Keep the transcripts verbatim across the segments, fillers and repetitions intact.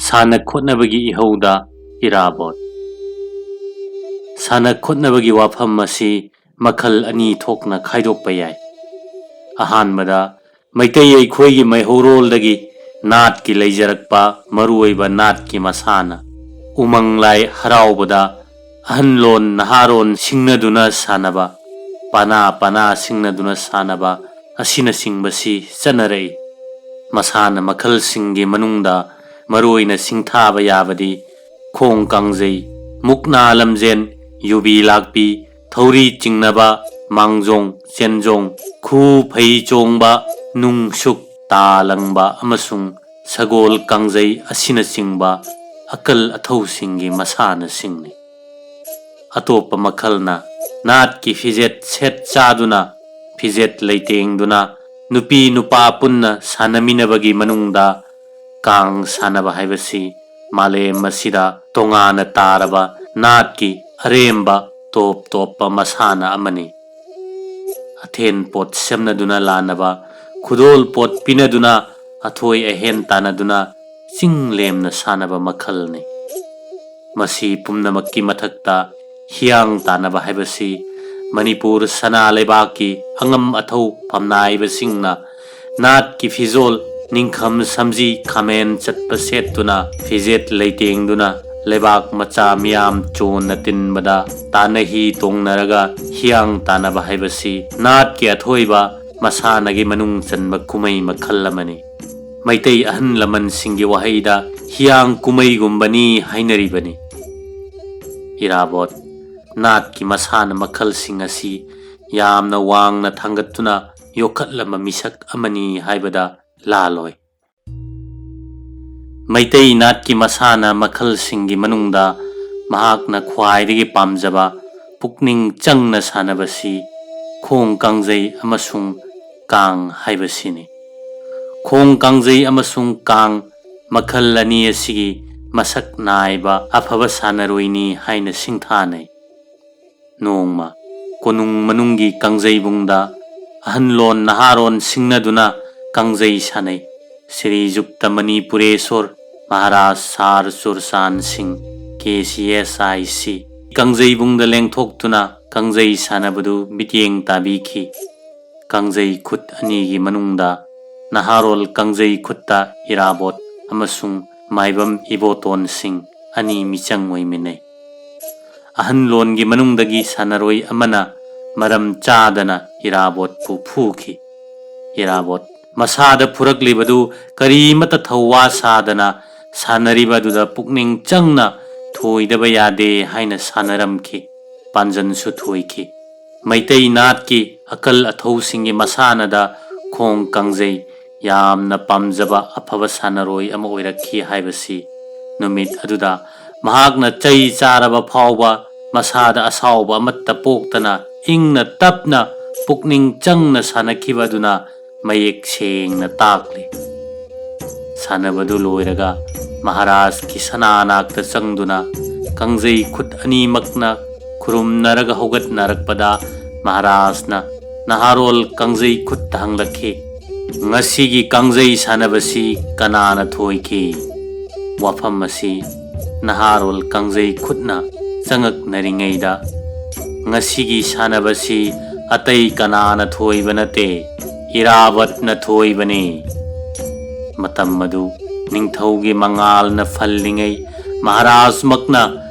ꯁꯥꯟꯅ ꯈꯣꯠꯅꯕꯒꯤ ꯏꯍꯧꯗ ꯏꯔꯥꯕꯣꯠ꯫ ꯁꯥꯟꯅ ꯈꯣꯠꯅꯕꯒꯤ ꯋꯥꯐꯝ ꯑꯁꯤ ꯃꯈꯜ ꯑꯅꯤ ꯊꯣꯛꯅ ꯈꯥꯏꯗꯣꯛꯄ ꯌꯥꯏ꯫ ꯑꯍꯥꯟꯕꯗ, ꯃꯩꯇꯩ ꯑꯩꯈꯣꯏꯒꯤ ꯃꯩꯍꯧꯔꯣꯜꯗꯒꯤ ꯅꯥꯠꯀꯤ ꯂꯩꯖꯔꯛꯄ ꯃꯔꯨꯑꯣꯏꯕ ꯅꯥꯠꯀꯤ ꯃꯁꯥꯟꯅ, ꯎꯃꯪ ꯂꯥꯏ ꯍꯔꯥꯎꯕꯗ ꯑꯍꯟꯂꯣꯟ ꯅꯍꯥꯔꯣꯟ ꯁꯤꯡꯅꯗꯨꯅ ꯁꯥꯟꯅꯕ, ꯄꯅꯥ ꯄꯅꯥ ꯁꯤꯡꯅꯗꯨꯅ ꯁꯥꯟꯅꯕ ꯑꯁꯤꯅꯆꯤꯡꯕꯁꯤ ꯆꯠꯅꯔꯛꯏ꯫ ꯃꯁꯥꯟꯅ ꯃꯈꯜꯁꯤꯡꯒꯤ ꯃꯅꯨꯡꯗ ꯃꯔꯨꯑꯣꯏꯅ ꯁꯤꯡꯊꯥꯕ ꯌꯥꯕꯗꯤ ꯈꯣꯡ ꯀꯥꯡꯖꯩ, ꯃꯨꯛꯅꯥ ꯂꯝꯖꯦꯟ, ꯌꯨꯕꯤ ꯂꯥꯛꯄꯤ, ꯊꯧꯔꯤ ꯆꯤꯡꯅꯕ, ꯃꯥꯡꯖꯣꯡ, ꯆꯦꯟꯖꯣꯡ, ꯈꯨ ꯐꯩ ꯆꯣꯡꯕ, ꯅꯨꯡꯁꯨꯛ, ꯇꯥ ꯂꯪꯕ ꯑꯃꯁꯨꯡ ꯁꯒꯣꯜ ꯀꯥꯡꯖꯩ ꯑꯁꯤꯅꯆꯤꯡꯕ ꯑꯀꯜ ꯑꯊꯧꯁꯤꯡꯒꯤ ꯃꯁꯥꯟꯅꯁꯤꯡꯅꯤ꯫ ꯑꯇꯣꯞꯄ ꯃꯈꯜꯅ ꯅꯥꯠꯀꯤ ꯐꯤꯖꯦꯠ ꯁꯦꯠ ꯆꯥꯗꯨꯅ, ꯐꯤꯖꯦꯠ ꯂꯩꯇꯦꯡꯗꯨꯅ, ꯅꯨꯄꯤ ꯅꯨꯄꯥ ꯄꯨꯟꯅ ꯁꯥꯟꯅꯃꯤꯟꯅꯕꯒꯤ ꯃꯅꯨꯡꯗ ꯀꯥꯡ ꯁꯥꯟꯅꯕ ꯍꯥꯏꯕꯁꯤ ꯃꯥꯂꯦꯝ ꯑꯁꯤꯗ ꯇꯣꯉꯥꯟꯅ ꯇꯥꯔꯕ ꯅꯥꯠꯀꯤ ꯑꯔꯦꯝꯕ ꯇꯣꯞ ꯇꯣꯞꯄ ꯃꯁꯥꯟꯅ ꯑꯃꯅꯤ꯫ ꯑꯊꯦꯟ ꯄꯣꯠ ꯁꯦꯝꯅꯗꯨꯅ ꯂꯥꯟꯅꯕ, ꯈꯨꯗꯣꯜ ꯄꯣꯠ ꯄꯤꯅꯗꯨꯅ ꯑꯊꯣꯏ ꯑꯍꯦꯟ ꯇꯥꯟꯅꯗꯨꯅ ꯆꯤꯡ ꯂꯦꯝꯅ ꯁꯥꯟꯅꯕ ꯃꯈꯜꯅꯤ꯫ ꯃꯁꯤ ꯄꯨꯝꯅꯃꯛꯀꯤ ꯃꯊꯛꯇ ꯍꯤꯌꯥꯡ ꯇꯥꯟꯅꯕ ꯍꯥꯏꯕꯁꯤ ꯃꯅꯤꯄꯨꯔ ꯁꯅꯥ ꯂꯩꯕꯥꯛꯀꯤ ꯑꯉꯝ ꯑꯊꯧ ꯐꯝꯅꯥꯏꯕꯁꯤꯡꯅ ꯅꯥꯠꯀꯤ ꯐꯤꯖꯣꯜ, ꯅꯤꯡꯈꯝ ꯁꯝꯖꯤ ꯈꯥꯃꯦꯟ ꯆꯠꯄ ꯁꯦꯠꯇꯨꯅ, ꯐꯤꯖꯦꯠ ꯂꯩꯇꯦꯡꯗꯨꯅ, ꯂꯩꯕꯥꯛ ꯃꯆꯥ ꯃꯤꯌꯥꯝ ꯆꯣꯟꯅ ꯇꯤꯟꯕꯗ ꯇꯥꯟꯅꯍꯤ ꯇꯣꯡꯅꯔꯒ ꯍꯤꯌꯥꯡ ꯇꯥꯟꯅꯕ ꯍꯥꯏꯕꯁꯤ ꯅꯥꯠꯀꯤ ꯑꯊꯣꯏꯕ ꯃꯁꯥꯟꯅꯒꯤ ꯃꯅꯨꯡ ꯆꯟꯕ ꯀꯨꯝꯍꯩ ꯃꯈꯜ ꯑꯃꯅꯤ꯫ ꯃꯩꯇꯩ ꯑꯍꯜ ꯂꯃꯟꯁꯤꯡꯒꯤ ꯋꯥꯍꯩꯗ ꯍꯤꯌꯥꯡ ꯀꯨꯝꯍꯩꯒꯨꯝꯕꯅꯤ ꯍꯥꯏꯅꯔꯤꯕꯅꯤ꯫ ꯏꯔꯥꯕꯣꯠ, ꯅꯥꯠꯀꯤ ꯃꯁꯥꯟꯅ ꯃꯈꯜꯁꯤꯡ ꯑꯁꯤ ꯌꯥꯝꯅ ꯋꯥꯡꯅ ꯊꯥꯡꯒꯠꯇꯨꯅ ꯌꯣꯛꯈꯠꯂꯝꯕ ꯃꯤꯁꯛ ꯑꯃꯅꯤ ꯍꯥꯏꯕꯗ ꯂꯥꯜꯂꯣꯏ꯫ ꯃꯩꯇꯩ ꯅꯥꯠꯀꯤ ꯃꯁꯥꯟꯅ ꯃꯈꯜꯁꯤꯡꯒꯤ ꯃꯅꯨꯡꯗ ꯃꯍꯥꯛꯅ ꯈ꯭ꯋꯥꯏꯗꯒꯤ ꯄꯥꯝꯖꯕ, ꯄꯨꯛꯅꯤꯡ ꯆꯪꯅ ꯁꯥꯟꯅꯕꯁꯤ ꯈꯣꯡ ꯀꯥꯡꯖꯩ ꯑꯃꯁꯨꯡ ꯀꯥꯡ ꯍꯥꯏꯕꯁꯤꯅꯤ꯫ ꯈꯣꯡ ꯀꯥꯡꯖꯩ ꯑꯃꯁꯨꯡ ꯀꯥꯡ ꯃꯈꯜ ꯑꯅꯤ ꯑꯁꯤꯒꯤ ꯃꯁꯛ ꯅꯥꯏꯕ ꯑꯐꯕ ꯁꯥꯟꯅꯔꯣꯏꯅꯤ ꯍꯥꯏꯅ ꯁꯤꯡꯊꯥꯅꯩ꯫ ꯅꯣꯡꯃ ꯀꯣꯅꯨꯡ ꯃꯅꯨꯡꯒꯤ ꯀꯥꯡꯖꯩꯕꯨꯡꯗ ꯑꯍꯟꯂꯣꯟ ꯅꯍꯥꯔꯣꯟ ꯁꯤꯡꯅꯗꯨꯅ ꯀꯥꯡꯖꯩ ꯁꯥꯟꯅꯩ꯫ ꯁ꯭ꯔꯤꯖꯨꯛꯇ ꯃꯅꯤꯄꯨꯔꯦꯁꯣꯔ ꯃꯍꯥꯔꯥꯖ ꯁꯥꯔ ꯆꯨꯔꯆꯥꯟ ꯁꯤꯡ, K C S I C, ꯀꯥꯡꯖꯩꯕꯨꯡꯗ ꯂꯦꯡꯊꯣꯛꯇꯨꯅ ꯀꯥꯡꯖꯩ ꯁꯥꯟꯅꯕꯗꯨ ꯃꯤꯠꯌꯦꯡ ꯇꯥꯕꯤꯈꯤ꯫ ꯀꯥꯡꯖꯩ ꯈꯨꯠ ꯑꯅꯤꯒꯤ ꯃꯅꯨꯡꯗ ꯅꯍꯥꯔꯣꯜ ꯀꯥꯡꯖꯩ ꯈꯨꯠꯇ ꯏꯔꯥꯕꯣꯠ ꯑꯃꯁꯨꯡ ꯃꯥꯏꯕꯝ ꯏꯕꯣꯇꯣꯟ ꯁꯤꯡ ꯑꯅꯤ ꯃꯤꯆꯪ ꯑꯣꯏꯃꯤꯟꯅꯩ꯫ ꯑꯍꯟꯂꯣꯟꯒꯤ ꯃꯅꯨꯡꯗꯒꯤ ꯁꯥꯟꯅꯔꯣꯏ ꯑꯃꯅ ꯃꯔꯝ ꯆꯥꯗꯅ ꯏꯔꯥꯕꯣꯠꯄꯨ ꯐꯨꯈꯤ꯫ ꯏꯔꯥꯕꯣꯠ ꯃꯁꯥꯗ ꯐꯨꯔꯛꯂꯤꯕꯗꯨ ꯀꯔꯤꯃꯠꯇ ꯊꯧꯋꯥ ꯁꯥꯗꯅ ꯁꯥꯟꯅꯔꯤꯕ ꯑꯗꯨꯗ ꯄꯨꯛꯅꯤꯡ ꯆꯪꯅ ꯊꯣꯏꯗꯕ ꯌꯥꯗꯦ ꯍꯥꯏꯅ ꯁꯥꯟꯅꯔꯝꯈꯤ꯫ ꯄꯥꯟꯖꯟꯁꯨ ꯊꯣꯏꯈꯤ꯫ ꯃꯩꯇꯩ ꯅꯥꯠꯀꯤ ꯑꯀꯜ ꯑꯊꯧꯁꯤꯡꯒꯤ ꯃꯁꯥꯟꯅꯗ ꯈꯣꯡ ꯀꯥꯡꯖꯩ ꯌꯥꯝꯅ ꯄꯥꯝꯖꯕ ꯑꯐꯕ ꯁꯥꯟꯅꯔꯣꯏ ꯑꯃ ꯑꯣꯏꯔꯛꯈꯤ ꯍꯥꯏꯕꯁꯤ ꯅꯨꯃꯤꯠ ꯑꯗꯨꯗ ꯃꯍꯥꯛꯅ ꯆꯩ ꯆꯥꯔꯕ ꯐꯥꯎꯕ ꯃꯁꯥꯗ ꯑꯁꯥꯎꯕ ꯑꯃꯠꯇ ꯄꯣꯛꯇꯅ ꯏꯪꯅ ꯇꯞꯅ ꯄꯨꯛꯅꯤꯡ ꯆꯪꯅ ꯁꯥꯟꯅꯈꯤꯕ ꯑꯗꯨꯅ ꯃꯌꯦꯛ ꯁꯦꯡꯅ ꯇꯥꯛꯂꯤ꯫ ꯁꯥꯟꯅꯕꯗꯨ ꯂꯣꯏꯔꯒ ꯃꯍꯥꯔꯥꯖꯀꯤ ꯁꯅꯥ ꯅꯥꯛꯇ ꯆꯪꯗꯨꯅ ꯀꯥꯡꯖꯩ ꯈꯨꯠ ꯑꯅꯤꯃꯛꯅ ꯈꯨꯔꯨꯝꯅꯔꯒ ꯍꯧꯒꯠꯅꯔꯛꯄꯗ ꯃꯍꯥꯔꯥꯖꯅ ꯅꯍꯥꯔꯣꯜ ꯀꯥꯡꯖꯩ ꯈꯨꯠꯇ ꯍꯪꯂꯛꯈꯤ, "ꯉꯁꯤꯒꯤ ꯀꯥꯡꯖꯩ ꯁꯥꯟꯅꯕꯁꯤ ꯀꯅꯥꯅ ꯊꯣꯏꯈꯤ?" ꯋꯥꯐꯝ ꯑꯁꯤ ꯅꯍꯥꯔꯣꯜ ꯀꯥꯡꯖꯩ ꯈꯨꯠꯅ ꯆꯪꯉꯛꯅꯔꯤꯉꯩꯗ, "ꯉꯁꯤꯒꯤ ꯁꯥꯟꯅꯕꯁꯤ ꯑꯇꯩ ꯀꯅꯥꯅ ꯊꯣꯏꯕ ꯅꯠꯇꯦ, ꯏꯔꯥꯕꯠꯅ ꯊꯣꯏꯕꯅꯤ"꯫ ꯃꯇꯝ ꯑꯗꯨ ꯅꯤꯡꯊꯧꯒꯤ ꯃꯉꯥꯜꯅ ꯐꯜꯂꯤꯉꯩ ꯃꯍꯥꯔꯥꯖꯃꯛꯅ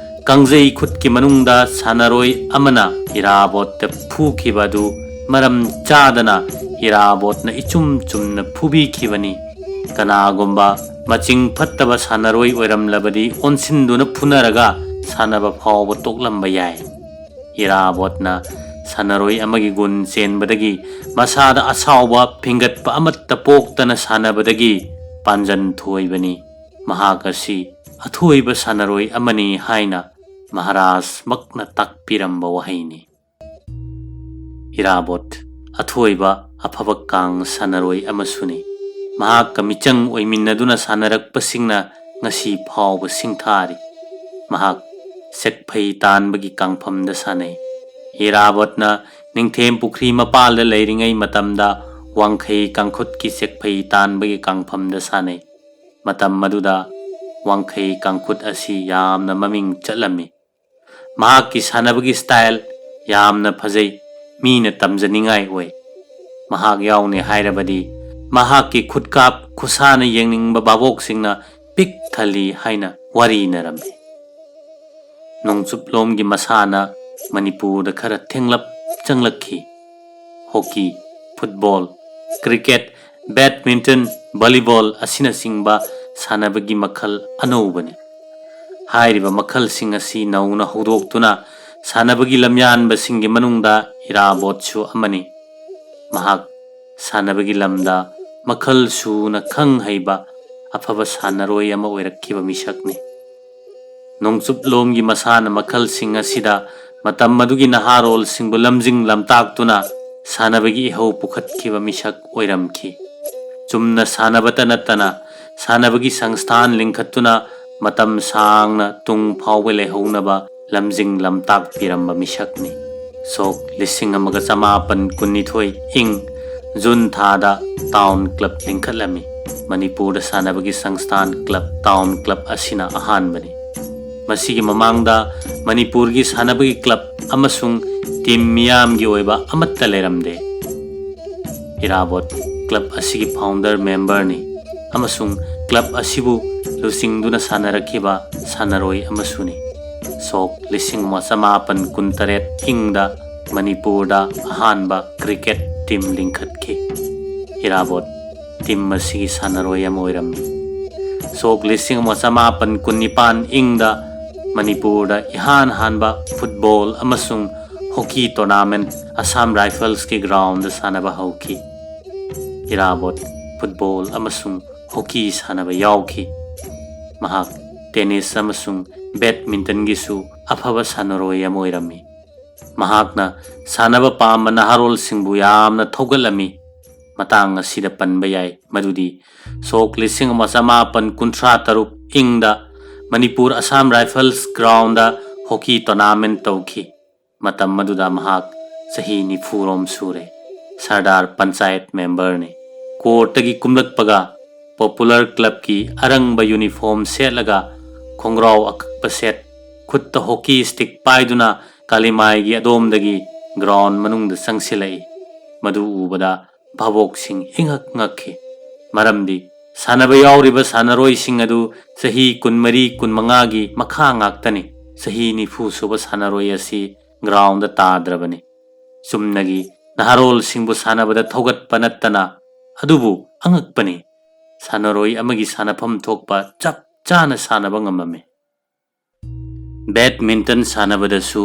ꯀꯥꯡꯖꯩ ꯈꯨꯠꯀꯤ ꯃꯅꯨꯡꯗ ꯁꯥꯟꯅꯔꯣꯏ ꯑꯃꯅ ꯏꯔꯥꯕꯣꯠꯇ ꯐꯨꯈꯤꯕ ꯑꯗꯨ ꯃꯔꯝ ꯆꯥꯗꯅ ꯏꯔꯥꯕꯣꯠꯅ ꯏꯆꯨꯝ ꯆꯨꯝꯅ ꯐꯨꯕꯤꯈꯤꯕꯅꯤ꯫ ꯀꯅꯥꯒꯨꯝꯕ ꯃꯆꯤꯡ ꯐꯠꯇꯕ ꯁꯥꯟꯅꯔꯣꯏ ꯑꯣꯏꯔꯝꯂꯕꯗꯤ ꯑꯣꯟꯁꯤꯟꯗꯨꯅ ꯐꯨꯅꯔꯒ ꯁꯥꯟꯅꯕ ꯐꯥꯎꯕ ꯇꯣꯛꯂꯝꯕ ꯌꯥꯏ꯫ ꯏꯔꯥꯕꯣꯠꯅ ꯁꯥꯟꯅꯔꯣꯏ ꯑꯃꯒꯤ ꯒꯨꯟ ꯆꯦꯟꯕꯗꯒꯤ ꯃꯁꯥꯗ ꯑꯁꯥꯎꯕ ꯐꯤꯡꯒꯠꯄ ꯑꯃꯠꯇ ꯄꯣꯛꯇꯅ ꯁꯥꯟꯅꯕꯗꯒꯤ ꯄꯥꯟꯖꯟ ꯊꯣꯏꯕꯅꯤ꯫ ꯃꯍꯥꯛ ꯑꯁꯤ ꯑꯊꯣꯏꯕ ꯁꯥꯟꯅꯔꯣꯏ ꯑꯃꯅꯤ ꯍꯥꯏꯅ ꯃꯍꯥꯔꯥꯖꯃꯛꯅ ꯇꯥꯛꯄꯤꯔꯝꯕ ꯋꯥꯍꯩꯅꯤ꯫ ꯏꯔꯥꯕꯣꯠ ꯑꯊꯣꯏꯕ ꯑꯐꯕ ꯀꯥꯡ ꯁꯥꯟꯅꯔꯣꯏ ꯑꯃꯁꯨꯅꯤ꯫ ꯃꯍꯥꯛꯀ ꯃꯤꯆꯪ ꯑꯣꯏꯃꯤꯟꯅꯗꯨꯅ ꯁꯥꯟꯅꯔꯛꯄꯁꯤꯡꯅ ꯉꯁꯤ ꯐꯥꯎꯕ ꯁꯤꯡꯊꯥꯔꯤ꯫ ꯃꯍꯥꯛ ꯁꯦꯛꯐꯩ ꯇꯥꯟꯕꯒꯤ ꯀꯥꯡꯐꯝꯗ ꯁꯥꯟꯅꯩ꯫ ꯏꯔꯥꯕꯣꯠꯅ ꯅꯤꯡꯊꯦꯝ ꯄꯨꯈ꯭ꯔꯤ ꯃꯄꯥꯜꯗ ꯂꯩꯔꯤꯉꯩ ꯃꯇꯝꯗ ꯋꯥꯡꯈꯩ ꯀꯥꯡꯈꯨꯠꯀꯤ ꯁꯦꯛꯐꯩ ꯇꯥꯟꯕꯒꯤ ꯀꯥꯡꯐꯝꯗ ꯁꯥꯟꯅꯩ꯫ ꯃꯇꯝ ꯑꯗꯨꯗ ꯋꯥꯡꯈꯩ ꯀꯥꯡꯈꯨꯠ ꯑꯁꯤ ꯌꯥꯝꯅ ꯃꯃꯤꯡ ꯆꯠꯂꯝꯃꯤ꯫ ꯃꯍꯥꯛꯀꯤ ꯁꯥꯟꯅꯕꯒꯤ style ꯌꯥꯝꯅ ꯐꯖꯩ, ꯃꯤꯅ ꯇꯝꯖꯅꯤꯡꯉꯥꯏ ꯑꯣꯏ꯫ ꯃꯍꯥꯛ ꯌꯥꯎꯅꯤ ꯍꯥꯏꯔꯕꯗꯤ ꯃꯍꯥꯛꯀꯤ ꯈꯨꯠꯀꯥꯞ ꯈꯨꯁꯥꯅ ꯌꯦꯡꯅꯤꯡꯕ ꯚꯥꯕꯣꯛꯁꯤꯡꯅ ꯄꯤꯛ ꯊꯜꯂꯤ ꯍꯥꯏꯅ ꯋꯥꯔꯤꯅꯔꯝꯃꯤ꯫ ꯅꯣꯡꯆꯨꯞꯂꯣꯝꯒꯤ ꯃꯁꯥꯟꯅ ꯃꯅꯤꯄꯨꯔꯗ ꯈꯔ ꯊꯦꯡꯂꯞ ꯆꯪꯂꯛꯈꯤ꯫ Hockey, football, cricket, badminton, volleyball ꯑꯁꯤꯅꯆꯤꯡꯕ ꯁꯥꯟꯅꯕꯒꯤ ꯃꯈꯜ ꯑꯅꯧꯕꯅꯤ꯫ ꯍꯥꯏꯔꯤꯕ ꯃꯈꯜꯁꯤꯡ ꯑꯁꯤ ꯅꯧꯅ ꯍꯧꯗꯣꯛꯇꯨꯅ ꯁꯥꯟꯅꯕꯒꯤ ꯂꯝꯌꯥꯟꯕꯁꯤꯡꯒꯤ ꯃꯅꯨꯡꯗ ꯏꯔꯥꯕꯣꯠꯁꯨ ꯑꯃꯅꯤ꯫ ꯃꯍꯥꯛ ꯁꯥꯟꯅꯕꯒꯤ ꯂꯝꯗ ꯃꯈꯜ ꯁꯨꯅ ꯈꯪ ꯍꯩꯕ ꯑꯐꯕ ꯁꯥꯟꯅꯔꯣꯏ ꯑꯃ ꯑꯣꯏꯔꯛꯈꯤꯕ ꯃꯤꯁꯛꯅꯤ꯫ ꯅꯣꯡꯆꯨꯞꯂꯣꯝꯒꯤ ꯃꯁꯥꯟꯅ ꯃꯈꯜꯁꯤꯡ ꯑꯁꯤꯗ ꯃꯇꯝ ꯑꯗꯨꯒꯤ ꯅꯍꯥꯔꯣꯜꯁꯤꯡꯕꯨ ꯂꯝꯖꯤꯡ ꯂꯝꯇꯥꯛꯇꯨꯅ ꯁꯥꯟꯅꯕꯒꯤ ꯏꯍꯧ ꯄꯨꯈꯠꯈꯤꯕ ꯃꯤꯁꯛ ꯑꯣꯏꯔꯝꯈꯤ꯫ ꯆꯨꯝꯅ ꯁꯥꯟꯅꯕꯇ ꯅꯠꯇꯅ ꯁꯥꯟꯅꯕꯒꯤ ꯁꯪꯁꯊꯥꯟ ꯂꯤꯡꯈꯠꯇꯨꯅ ꯃꯇꯝ ꯁꯥꯡꯅ ꯇꯨꯡ ꯐꯥꯎꯕ ꯂꯩꯍꯧꯅꯕ ꯂꯝꯖꯤꯡ ꯂꯝꯇꯥꯛꯄꯤꯔꯝꯕ ꯃꯤꯁꯛꯅꯤ꯫ ꯁꯣꯛ ꯂꯤꯁꯤꯡ ꯑꯃꯒ ꯆꯃꯥꯄꯟ ꯀꯨꯟꯅꯤꯊꯣꯏ ꯏꯪ ꯖꯨꯟ ꯊꯥꯗ ꯇꯥꯎꯟ ꯀ꯭ꯂꯕ ꯂꯤꯡꯈꯠꯂꯝꯃꯤ꯫ ꯃꯅꯤꯄꯨꯔꯗ ꯁꯥꯟꯅꯕꯒꯤ ꯁꯪꯁꯊꯥꯟ ꯀ꯭ꯂꯕ, ꯇꯥꯎꯟ ꯀ꯭ꯂꯕ ꯑꯁꯤꯅ ꯑꯍꯥꯟꯕꯅꯤ꯫ ꯃꯁꯤꯒꯤ ꯃꯃꯥꯡꯗ ꯃꯅꯤꯄꯨꯔꯒꯤ ꯁꯥꯟꯅꯕꯒꯤ ꯀ꯭ꯂꯕ ꯑꯃꯁꯨꯡ ꯇꯤꯝ ꯃꯤꯌꯥꯝꯒꯤ ꯑꯣꯏꯕ ꯑꯃꯠꯇ ꯂꯩꯔꯝꯗꯦ꯫ ꯏꯔꯥꯕꯣꯠ ꯀ꯭ꯂꯕ ꯑꯁꯤꯒꯤ ꯐꯥꯎꯟꯗꯔ ꯃꯦꯝꯕꯔꯅꯤ ꯑꯃꯁꯨꯡ ꯀ꯭ꯂꯕ ꯑꯁꯤꯕꯨ ꯂꯨꯆꯤꯡꯗꯨꯅ ꯁꯥꯟꯅꯔꯛꯈꯤꯕ ꯁꯥꯟꯅꯔꯣꯏ ꯑꯃꯁꯨꯅꯤ꯫ ꯁꯣꯛ ꯂꯤꯁꯤꯡ ꯑꯃ ꯆꯃꯥꯄꯟ ꯀꯨꯟꯇꯔꯦꯠ ꯏꯪꯗ ꯃꯅꯤꯄꯨꯔꯗ ꯑꯍꯥꯟꯕ ꯀ꯭ꯔꯤꯀꯦꯠ ꯇꯤꯝ ꯂꯤꯡꯈꯠꯈꯤ꯫ ꯏꯔꯥꯕꯣꯠ ꯇꯤꯝ ꯑꯁꯤꯒꯤ ꯁꯥꯟꯅꯔꯣꯏ ꯑꯃ ꯑꯣꯏꯔꯝꯃꯤ꯫ ꯁꯣꯛ ꯂꯤꯁꯤꯡ ꯑꯃ ꯆꯃꯥꯄꯟ ꯀꯨꯟꯅꯤꯄꯥꯟ ꯏꯪꯗ ꯃꯅꯤꯄꯨꯔꯗ ꯏꯍꯥꯟ ꯍꯥꯟꯕ ꯐꯨꯠꯕꯣꯜ ꯑꯃꯁꯨꯡ ꯍꯣꯀꯤ ꯇꯣꯔꯅꯥꯃꯦꯟꯠ ꯑꯁꯥꯝ ꯔꯥꯏꯐꯜꯁꯀꯤ ꯒ꯭ꯔꯥꯎꯟꯗ ꯁꯥꯟꯅꯕ ꯍꯧꯈꯤ꯫ ꯏꯔꯥꯕꯣꯠ ꯐꯨꯠꯕꯣꯜ ꯑꯃꯁꯨꯡ ꯍꯣꯀꯤ ꯁꯥꯟꯅꯕ ꯌꯥꯎꯈꯤ꯫ ꯃꯍꯥꯛ ꯇꯦꯅꯤꯁ ꯑꯃꯁꯨꯡ ꯕꯦꯗꯃꯤꯟꯇꯟꯒꯤꯁꯨ ꯑꯐꯕ ꯁꯥꯟꯅꯔꯣꯏ ꯑꯃ ꯑꯣꯏꯔꯝꯃꯤ꯫ ꯃꯍꯥꯛꯅ ꯁꯥꯟꯅꯕ ꯄꯥꯝꯕ ꯅꯍꯥꯔꯣꯜꯁꯤꯡꯕꯨ ꯌꯥꯝꯅ ꯊꯧꯒꯠꯂꯝꯃꯤ꯫ ꯃꯇꯥꯡ ꯑꯁꯤꯗ ꯄꯟꯕ ꯌꯥꯏ ꯃꯗꯨꯗꯤ ꯁꯣꯛ ꯂꯤꯁꯤꯡ ꯑꯃ ꯆꯃꯥꯄꯟ ꯀꯨꯟꯊ꯭ꯔꯥ ꯇꯔꯨꯛ ꯏꯪꯗ Manipur Assam rifles ground hockey tournament ꯇꯧꯈꯤ꯫ ꯃꯇꯝ ꯑꯗꯨꯗ ꯃꯍꯥꯛ ꯆꯍꯤ ꯅꯤꯐꯨꯔꯣꯝ ꯁꯨꯔꯦ꯫ ꯁꯔꯗꯥꯔ ꯄꯟꯆꯥꯌꯠ ꯃꯦꯝꯕꯔꯅꯤ꯫ ꯀꯣꯔꯠꯇꯒꯤ ꯀꯨꯝꯂꯛꯄꯒ ꯄꯣꯄꯨꯂꯔ ꯀ꯭ꯂꯕꯀꯤ ꯑꯔꯪꯕ ꯌꯨꯅꯤꯐꯣꯔꯝ ꯁꯦꯠꯂꯒ, ꯈꯣꯡꯒ꯭ꯔꯥꯎ ꯑꯀꯛꯄ ꯁꯦꯠ, ꯈꯨꯠꯇ ꯍꯣꯀꯤ ꯁ꯭ꯇꯤꯛ ꯄꯥꯏꯗꯨꯅ ꯀꯥꯂꯤꯃꯥꯏꯒꯤ ꯑꯗꯣꯝꯗꯒꯤ ꯒ꯭ꯔꯥꯎꯟ ꯃꯅꯨꯡꯗ ꯆꯪꯁꯤꯜꯂꯛꯏ꯫ ꯃꯗꯨ ꯎꯕꯗ ꯚꯥꯕꯣꯛꯁꯤꯡ ꯏꯉꯛ ꯉꯛꯈꯤ꯫ ꯃꯔꯝꯗꯤ ꯁꯥꯟꯅꯕ ꯌꯥꯎꯔꯤꯕ ꯁꯥꯟꯅꯔꯣꯏꯁꯤꯡ ꯑꯗꯨ ꯆꯍꯤ ꯀꯨꯟꯃꯔꯤ, ꯀꯨꯟꯃꯉꯥꯒꯤ ꯃꯈꯥ ꯉꯥꯛꯇꯅꯤ꯫ ꯆꯍꯤ ꯅꯤꯐꯨ ꯁꯨꯕ ꯁꯥꯟꯅꯔꯣꯏ ꯑꯁꯤ ꯒ꯭ꯔꯥꯎꯟꯗ ꯇꯥꯗ꯭ꯔꯕꯅꯤ꯫ ꯆꯨꯝꯅꯒꯤ ꯅꯍꯥꯔꯣꯜꯁꯤꯡꯕꯨ ꯁꯥꯟꯅꯕꯗ ꯊꯧꯒꯠꯄ ꯅꯠꯇꯅ, ꯑꯗꯨꯕꯨ ꯑꯉꯛꯄꯅꯤ, ꯁꯥꯟꯅꯔꯣꯏ ꯑꯃꯒꯤ ꯁꯥꯟꯅꯐꯝ ꯊꯣꯛꯄ ꯆꯞ ꯆꯥꯅ ꯁꯥꯟꯅꯕ ꯉꯝꯂꯝꯃꯤ꯫ ꯕꯦꯗꯃꯤꯟꯇꯟ ꯁꯥꯟꯅꯕꯗꯁꯨ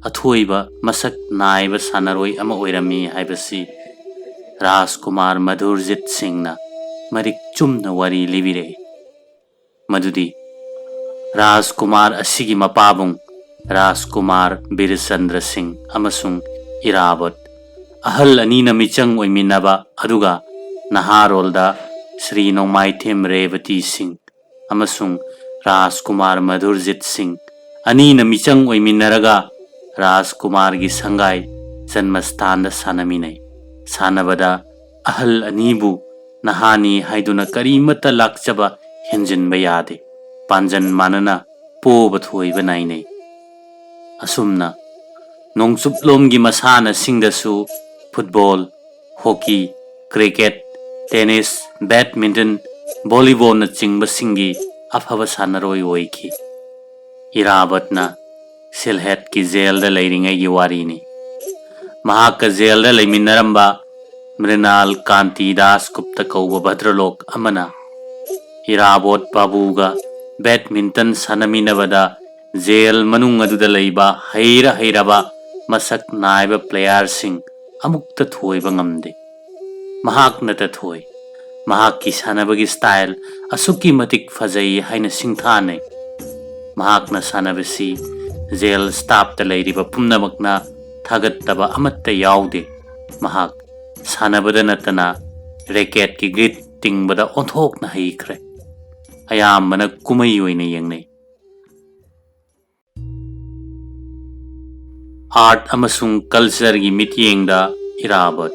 ꯑꯊꯣꯏꯕ ꯃꯁꯛ ꯅꯥꯏꯕ ꯁꯥꯟꯅꯔꯣꯏ ꯑꯃ ꯑꯣꯏꯔꯝꯃꯤ ꯍꯥꯏꯕꯁꯤ ꯔꯥꯖꯀꯨꯃꯥꯔ ꯃꯙꯨꯔꯖꯤꯠ ꯁꯤꯡꯅ ꯃꯔꯤꯛ ꯆꯨꯝꯅ ꯋꯥꯔꯤ ꯂꯤꯕꯤꯔꯛꯏ꯫ ꯃꯗꯨꯗꯤ ꯔꯥꯖꯀꯨꯃꯥꯔ ꯑꯁꯤꯒꯤ ꯃꯄꯥꯕꯨꯡ ꯔꯥꯖꯀꯨꯃꯥꯔ ꯕꯤꯔꯆꯟꯗ꯭ꯔ ꯁꯤꯡ ꯑꯃꯁꯨꯡ ꯏꯔꯥꯕꯣꯠ, ꯑꯍꯜ ꯑꯅꯤꯅ ꯃꯤꯆꯪ ꯑꯣꯏꯃꯤꯟꯅꯕ, ꯑꯗꯨꯒ ꯅꯍꯥꯔꯣꯜꯗ ꯁ꯭ꯔꯤ ꯅꯣꯡꯃꯥꯏꯊꯦꯝ ꯔꯦꯕꯇꯤ ꯁꯤꯡ ꯑꯃꯁꯨꯡ ꯔꯥꯖꯀꯨꯃꯥꯔ ꯃꯙꯨꯔꯖꯤꯠ ꯁꯤꯡ ꯑꯅꯤꯅ ꯃꯤꯆꯪ ꯑꯣꯏꯃꯤꯟꯅꯔꯒ ꯔꯥꯖꯀꯨꯃꯥꯔꯒꯤ ꯁꯪꯒꯥꯏ ꯖꯟꯃꯁꯊꯥꯟꯗ ꯁꯥꯟꯅꯃꯤꯟꯅꯩ꯫ ꯁꯥꯟꯅꯕꯗ ꯑꯍꯜ ꯑꯅꯤꯕꯨ ꯅꯍꯥꯅꯤ ꯍꯥꯏꯗꯨꯅ ꯀꯔꯤꯃꯠꯇ ꯂꯥꯛꯆꯕ ꯍꯦꯟꯖꯤꯟꯕ ꯌꯥꯗꯦ꯫ ꯄꯥꯟꯖꯟ ꯃꯥꯟꯅꯅ ꯄꯣꯕ ꯊꯣꯏꯕ ꯅꯥꯏꯅꯩ꯫ ꯑꯁꯨꯝꯅ ꯅꯣꯡꯆꯨꯞꯂꯣꯝꯒꯤ ꯃꯁꯥꯟꯅꯁꯤꯡꯗꯁꯨ football, hockey, cricket, tennis, badminton, ꯚꯣꯂꯤꯕꯣꯜꯅꯆꯤꯡꯕꯁꯤꯡꯒꯤ ꯑꯐꯕ ꯁꯥꯟꯅꯔꯣꯏ ꯑꯣꯏꯈꯤ꯫ ꯏꯔꯥꯕꯠꯅ ꯁꯤꯜꯍꯦꯠꯀꯤ ꯖꯦꯜꯗ ꯂꯩꯔꯤꯉꯩꯒꯤ ꯋꯥꯔꯤꯅꯤ꯫ ꯃꯍꯥꯛꯀ ꯖꯦꯜꯗ ꯂꯩꯃꯤꯟꯅꯔꯝꯕ ꯃ꯭ꯔꯤꯅꯥꯜ ꯀꯥꯟꯇꯤ ꯗꯥꯁ ꯒꯨꯞꯇ ꯀꯧꯕ ꯚꯗ꯭ꯔꯂꯣꯛ ꯑꯃꯅ ꯏꯔꯥꯕꯣꯠ ꯕꯥꯕꯨꯒ ꯕꯦꯗꯃꯤꯟꯇꯟ ꯁꯥꯟꯅꯃꯤꯟꯅꯕꯗ ꯖꯦꯜ ꯃꯅꯨꯡ ꯑꯗꯨꯗ ꯂꯩꯕ ꯍꯩꯔ ꯍꯩꯔꯕ ꯃꯁꯛ ꯅꯥꯏꯕ ꯄ꯭ꯂꯦꯌꯥꯔꯁꯤꯡ ꯑꯃꯨꯛꯇ ꯊꯣꯏꯕ ꯉꯝꯗꯦ꯫ ꯃꯍꯥꯛꯅꯇ ꯊꯣꯏ꯫ ꯃꯍꯥꯛꯀꯤ ꯁꯥꯟꯅꯕꯒꯤ ꯁ꯭ꯇꯥꯏꯜ ꯑꯁꯨꯛꯀꯤ ꯃꯇꯤꯛ ꯐꯖꯩ ꯍꯥꯏꯅ ꯁꯤꯡꯊꯥꯅꯩ꯫ ꯃꯍꯥꯛꯅ ꯁꯥꯟꯅꯕꯁꯤ ꯖꯦꯜ ꯁ꯭ꯇꯥꯐꯇ ꯂꯩꯔꯤꯕ ꯄꯨꯝꯅꯃꯛꯅ ꯊꯥꯒꯠꯇꯕ ꯑꯃꯠꯇ ꯌꯥꯎꯗꯦ꯫ ꯃꯍꯥꯛ ꯁꯥꯟꯅꯕꯗ ꯅꯠꯇꯅ ꯔꯦꯀꯦꯠꯀꯤ ꯒ꯭ꯔꯤꯠ ꯇꯤꯡꯕꯗ ꯑꯣꯟꯊꯣꯛꯅ ꯍꯩꯈ꯭ꯔꯦ꯫ ꯑꯌꯥꯝꯕꯅ ꯀꯨꯝꯍꯩ ꯑꯣꯏꯅ ꯌꯦꯡꯅꯩ꯫ ꯑꯥꯔꯠ ꯑꯃꯁꯨꯡ ꯀꯜꯆꯔꯒꯤ ꯃꯤꯠꯌꯦꯡꯗ ꯏꯔꯥꯕꯣꯠ꯫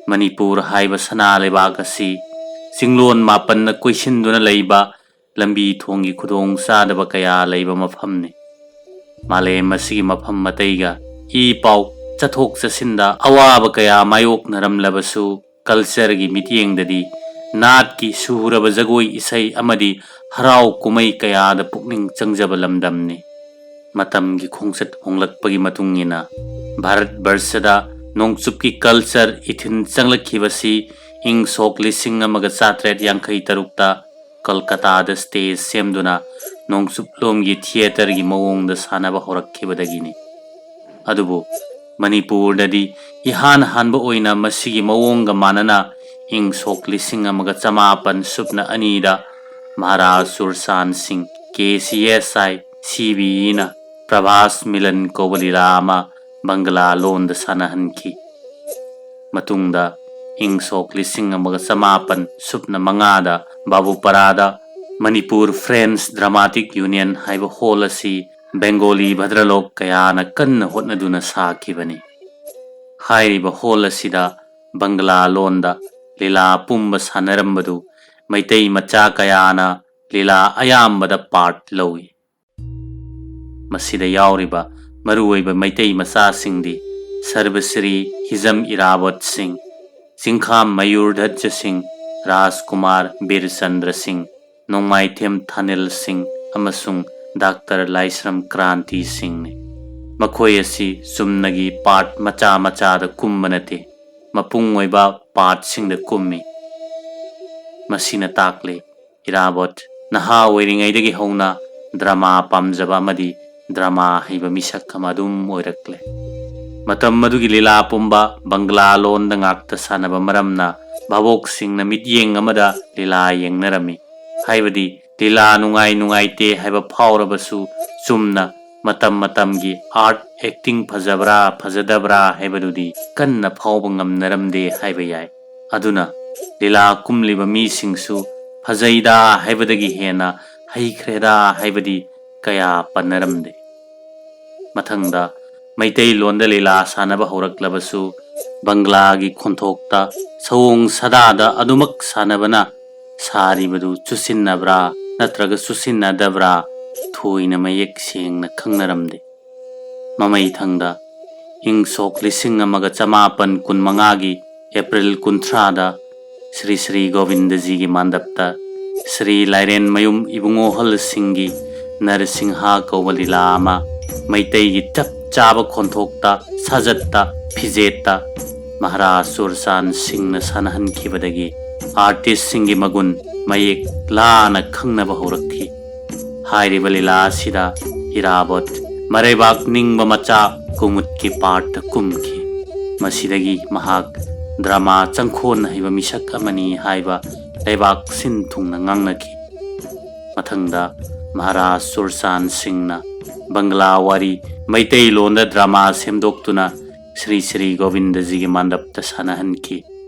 ꯃꯅꯤꯄꯨꯔ ꯍꯥꯏꯕ ꯁꯅꯥ ꯂꯩꯕꯥꯛ ꯑꯁꯤ ꯆꯤꯡꯂꯣꯟ ꯃꯥꯄꯟꯅ ꯀꯣꯏꯁꯤꯟꯗꯨꯅ ꯂꯩꯕ ꯂꯝꯕꯤ ꯊꯣꯡꯒꯤ ꯈꯨꯗꯣꯡ ꯆꯥꯗꯕ ꯀꯌꯥ ꯂꯩꯕ ꯃꯐꯝꯅꯤ꯫ ꯃꯥꯂꯦꯝ ꯑꯁꯤꯒꯤ ꯃꯐꯝ ꯑꯇꯩꯒ ꯏ ꯄꯥꯎ, ꯆꯠꯊꯣꯛ ꯆꯠꯁꯤꯟꯗ ꯑꯋꯥꯕ ꯀꯌꯥ ꯃꯥꯌꯣꯛꯅꯔꯝꯂꯕꯁꯨ, ꯀꯜꯆꯔꯒꯤ ꯃꯤꯠꯌꯦꯡꯗꯗꯤ ꯅꯥꯠꯀꯤ ꯁꯨꯔꯕ ꯖꯒꯣꯏ ꯏꯁꯩ ꯑꯃꯗꯤ ꯍꯔꯥꯎ ꯀꯨꯝꯍꯩ ꯀꯌꯥꯗ ꯄꯨꯛꯅꯤꯡ ꯆꯪꯖꯕ ꯂꯝꯗꯝꯅꯤ꯫ ꯃꯇꯝꯒꯤ ꯈꯣꯡꯆꯠ ꯍꯣꯡꯂꯛꯄꯒꯤ ꯃꯇꯨꯡ ꯏꯟꯅ ꯚꯥꯔꯠ ꯕꯔꯁꯗ ꯅꯣꯡꯆꯨꯞꯀꯤ ꯀꯜꯆꯔ ꯏꯊꯤꯟ ꯆꯪꯂꯛꯈꯤꯕꯁꯤ ꯏꯪ ꯁꯣꯛ ꯂꯤꯁꯤꯡ ꯑꯃꯒ ꯆꯥꯇ꯭ꯔꯦꯠ ꯌꯥꯡꯈꯩ ꯇꯔꯨꯛꯇ ꯀꯜꯀꯇꯥꯗ ꯁ꯭ꯇꯦꯖ ꯁꯦꯝꯗꯨꯅ ꯅꯣꯡꯆꯨꯞꯂꯣꯝꯒꯤ ꯊꯤꯌꯦꯇꯔꯒꯤ ꯃꯑꯣꯡꯗ ꯁꯥꯟꯅꯕ ꯍꯧꯔꯛꯈꯤꯕꯗꯒꯤꯅꯤ꯫ ꯑꯗꯨꯕꯨ ꯃꯅꯤꯄꯨꯔꯗꯗꯤ ꯏꯍꯥꯟ ꯍꯥꯟꯕ ꯑꯣꯏꯅ ꯃꯁꯤꯒꯤ ꯃꯑꯣꯡꯒ ꯃꯥꯟꯅꯅ ꯏꯪ ꯁꯣꯛ ꯂꯤꯁꯤꯡ ꯑꯃꯒ ꯆꯃꯥꯄꯟ ꯁꯨꯞꯅ ꯑꯅꯤꯗ ꯃꯍꯥꯔꯥꯖ ꯁꯨꯔꯁꯥꯟ ꯁꯤꯡ, K C S I C B ꯏꯅ ꯄ꯭ꯔꯚꯥꯁ ꯃꯤꯂꯟ ꯀꯧꯕ ꯂꯤꯂꯥ ꯑꯃ ꯕꯪꯒꯂꯥ ꯂꯣꯟꯗ ꯁꯥꯟꯅꯍꯟꯈꯤ꯫ ꯃꯇꯨꯡꯗ ꯏꯪ ꯁꯣꯛ ꯂꯤꯁꯤꯡ ꯑꯃꯒ ꯆꯃꯥꯄꯟ ꯁꯨꯞꯅ ꯃꯉꯥꯗ ꯕꯥꯕꯨꯄꯥꯔꯥꯗ ꯃꯅꯤꯄꯨꯔ ꯐ꯭ꯔꯦꯟꯁ ꯗ꯭ꯔꯃꯥꯇꯤꯛ ꯌꯨꯅꯤꯌꯟ ꯍꯥꯏꯕ ꯍꯣꯜ ꯑꯁꯤ ꯕꯦꯡꯒꯣꯂꯤ ꯚꯗ꯭ꯔꯂꯣꯛ ꯀꯌꯥꯅ ꯀꯟꯅ ꯍꯣꯠꯅꯗꯨꯅ ꯁꯥꯈꯤꯕꯅꯤ꯫ ꯍꯥꯏꯔꯤꯕ ꯍꯣꯜ ꯑꯁꯤꯗ ꯕꯪꯒꯂꯥ ꯂꯣꯟꯗ ꯂꯤꯂꯥ ꯄꯨꯝꯕ ꯁꯥꯟꯅꯔꯝꯕꯗꯨ ꯃꯩꯇꯩ ꯃꯆꯥ ꯀꯌꯥꯅ ꯂꯤꯂꯥ ꯑꯌꯥꯝꯕꯗ ꯄꯥꯔꯠ ꯂꯧꯏ꯫ ꯃꯁꯤꯗ ꯌꯥꯎꯔꯤꯕ ꯃꯔꯨꯑꯣꯏꯕ ꯃꯩꯇꯩ ꯃꯆꯥꯁꯤꯡꯗꯤ ꯁꯔꯕꯁ꯭ꯔꯤ ꯍꯤꯖꯝ ꯏꯔꯥꯕꯣꯠ ꯁꯤꯡ, ꯆꯤꯡꯈꯥꯝ ꯃꯌꯨꯔꯙꯖ ꯁꯤꯡ, ꯔꯥꯖꯀꯨꯃꯥꯔ ꯕꯤꯔꯆꯟꯗ꯭ꯔ ꯁꯤꯡ, ꯅꯣꯡꯃꯥꯏꯊꯦꯝ ꯊꯥꯅꯤꯜ ꯁꯤꯡ ꯑꯃꯁꯨꯡ ꯗꯥꯛꯇꯔ ꯂꯥꯏꯁ꯭ꯔꯝ ꯀ꯭ꯔꯥꯟꯇꯤ ꯁꯤꯡꯅꯤ꯫ ꯃꯈꯣꯏ ꯑꯁꯤ ꯆꯨꯝꯅꯒꯤ ꯄꯥꯔꯠ ꯃꯆꯥ ꯃꯆꯥꯗ ꯀꯨꯝꯕ ꯅꯠꯇꯦ, ꯃꯄꯨꯡ ꯑꯣꯏꯕ ꯄꯥꯔꯠꯁꯤꯡꯗ ꯀꯨꯝꯃꯤ꯫ ꯃꯁꯤꯅ ꯇꯥꯛꯂꯤ, ꯏꯔꯥꯕꯣꯠ ꯅꯍꯥ ꯑꯣꯏꯔꯤꯉꯩꯗꯒꯤ ꯍꯧꯅ ꯗ꯭ꯔꯃꯥ ꯄꯥꯝꯖꯕ ꯑꯃꯗꯤ ꯗ꯭ꯔꯃꯥ ꯍꯩꯕ ꯃꯤꯁꯛ ꯑꯃ ꯑꯗꯨꯝ ꯑꯣꯏꯔꯛꯂꯦ꯫ ꯃꯇꯝ ꯑꯗꯨꯒꯤ ꯂꯤꯂꯥ ꯄꯨꯝꯕ ꯕꯪꯒꯂꯥ ꯂꯣꯟꯗ ꯉꯥꯛꯇ ꯁꯥꯟꯅꯕ ꯃꯔꯝꯅ ꯚꯥꯕꯣꯛꯁꯤꯡꯅ ꯃꯤꯠꯌꯦꯡ ꯑꯃꯗ ꯂꯤꯂꯥ ꯌꯦꯡꯅꯔꯝꯃꯤ꯫ ꯍꯥꯏꯕꯗꯤ ꯂꯤꯂꯥ ꯅꯨꯡꯉꯥꯏ ꯅꯨꯡꯉꯥꯏꯇꯦ ꯍꯥꯏꯕ ꯐꯥꯎꯔꯕꯁꯨ ꯆꯨꯝꯅ ꯃꯇꯝ ꯃꯇꯝꯒꯤ ꯑꯥꯔꯠ ꯑꯦꯛꯇꯤꯡ ꯐꯖꯕ꯭ꯔꯥ ꯐꯖꯗꯕ꯭ꯔꯥ ꯍꯥꯏꯕꯗꯨꯗꯤ ꯀꯟꯅ ꯐꯥꯎꯕ ꯉꯝꯅꯔꯝꯗꯦ ꯍꯥꯏꯕ ꯌꯥꯏ꯫ ꯑꯗꯨꯅ ꯂꯤꯂꯥ ꯀꯨꯝꯂꯤꯕ ꯃꯤꯁꯤꯡꯁꯨ ꯐꯖꯩꯗ ꯍꯥꯏꯕꯗꯒꯤ ꯍꯦꯟꯅ ꯍꯩꯈ꯭ꯔꯦꯗ ꯍꯥꯏꯕꯗꯤ ꯀꯌꯥ ꯄꯟꯅꯔꯝꯗꯦ꯫ ꯃꯊꯪꯗ ꯃꯩꯇꯩꯂꯣꯟꯗ ꯂꯤꯂꯥ ꯁꯥꯟꯅꯕ ꯍꯧꯔꯛꯂꯕꯁꯨ ꯕꯪꯒ꯭ꯂꯥꯒꯤ ꯈꯣꯟꯊꯣꯛꯇ ꯁꯑꯣꯡ ꯁꯥꯗꯥꯗ ꯑꯗꯨꯃꯛ ꯁꯥꯟꯅꯕꯅ ꯁꯥꯔꯤꯕꯗꯨ ꯆꯨꯁꯤꯟꯅꯕ꯭ꯔꯥ ꯅꯠꯇ꯭ꯔꯒ ꯆꯨꯁꯤꯟꯅꯗꯕ꯭ꯔꯥ ꯊꯣꯏꯅ ꯃꯌꯦꯛ ꯁꯦꯡꯅ ꯈꯪꯅꯔꯝꯗꯦ꯫ ꯃꯃꯩꯊꯪꯗ ꯏꯪ ꯁꯣꯛ ꯂꯤꯁꯤꯡ ꯑꯃꯒ ꯆꯃꯥꯄꯟ ꯀꯨꯟꯃꯉꯥꯒꯤ ꯑꯦꯄ꯭ꯔꯤꯜ ꯀꯨꯟꯊ꯭ꯔꯥꯗ ꯁ꯭ꯔꯤ ꯁ꯭ꯔꯤ ꯒꯣꯕꯤꯟꯗꯖꯤꯒꯤ ꯃꯥꯟꯗꯞꯇ ꯁ꯭ꯔꯤ ꯂꯥꯏꯔꯦꯟꯃꯌꯨꯝ ꯏꯕꯨꯡꯉꯣ ꯍꯜ ꯁꯤꯡꯒꯤ ꯅꯔꯁꯤꯡꯍ ꯀꯧꯕ ꯂꯤꯂꯥ ꯑꯃ ꯃꯩꯇꯩꯒꯤ ꯆꯞ ꯆꯥꯕ ꯈꯣꯟꯊꯣꯛꯇ, ꯁꯥꯖꯠꯇ, ꯐꯤꯖꯦꯠꯇ ꯃꯍꯥꯔꯥꯖ ꯆꯨꯔꯆꯥꯟ ꯁꯤꯡꯅ ꯁꯥꯟꯅꯍꯟꯈꯤꯕꯗꯒꯤ ꯑꯥꯔꯇꯤꯁꯁꯤꯡꯒꯤ ꯃꯒꯨꯟ ꯃꯌꯦꯛ ꯂꯥꯅ ꯈꯪꯅꯕ ꯍꯧꯔꯛꯈꯤ꯫ ꯍꯥꯏꯔꯤꯕ ꯂꯤꯂꯥ ꯑꯁꯤꯗ ꯏꯔꯥꯕꯣꯠ ꯃꯔꯩꯕꯥꯛ ꯅꯤꯡꯕ ꯃꯆꯥ ꯀꯨꯃꯨꯠꯀꯤ ꯄꯥꯔꯠꯇ ꯀꯨꯝꯈꯤ꯫ ꯃꯁꯤꯗꯒꯤ ꯃꯍꯥꯛ ꯗ꯭ꯔꯃꯥ ꯆꯪꯈꯣꯟ ꯍꯩꯕ ꯃꯤꯁꯛ ꯑꯃꯅꯤ ꯍꯥꯏꯕ ꯂꯩꯕꯥꯛ ꯁꯤꯟ ꯊꯨꯡꯅ ꯉꯥꯡꯅꯈꯤ꯫ ꯃꯊꯪꯗ ꯃꯍꯥꯔꯥꯖ ꯆꯨꯔꯆꯥꯟ ꯁꯤꯡꯅ ꯕꯪꯒ꯭ꯂꯥ ꯋꯥꯔꯤ ꯃꯩꯇꯩꯂꯣꯟꯗ ꯗ꯭ꯔꯃꯥ ꯁꯦꯝꯗꯣꯛꯇꯨꯅ ꯁ꯭ꯔꯤ ꯁ꯭ꯔꯤ ꯒꯣꯕꯤꯟꯗꯖꯤꯒꯤ ꯃꯥꯟꯗꯞꯇ ꯁꯥꯟꯅꯍꯟꯈꯤ꯫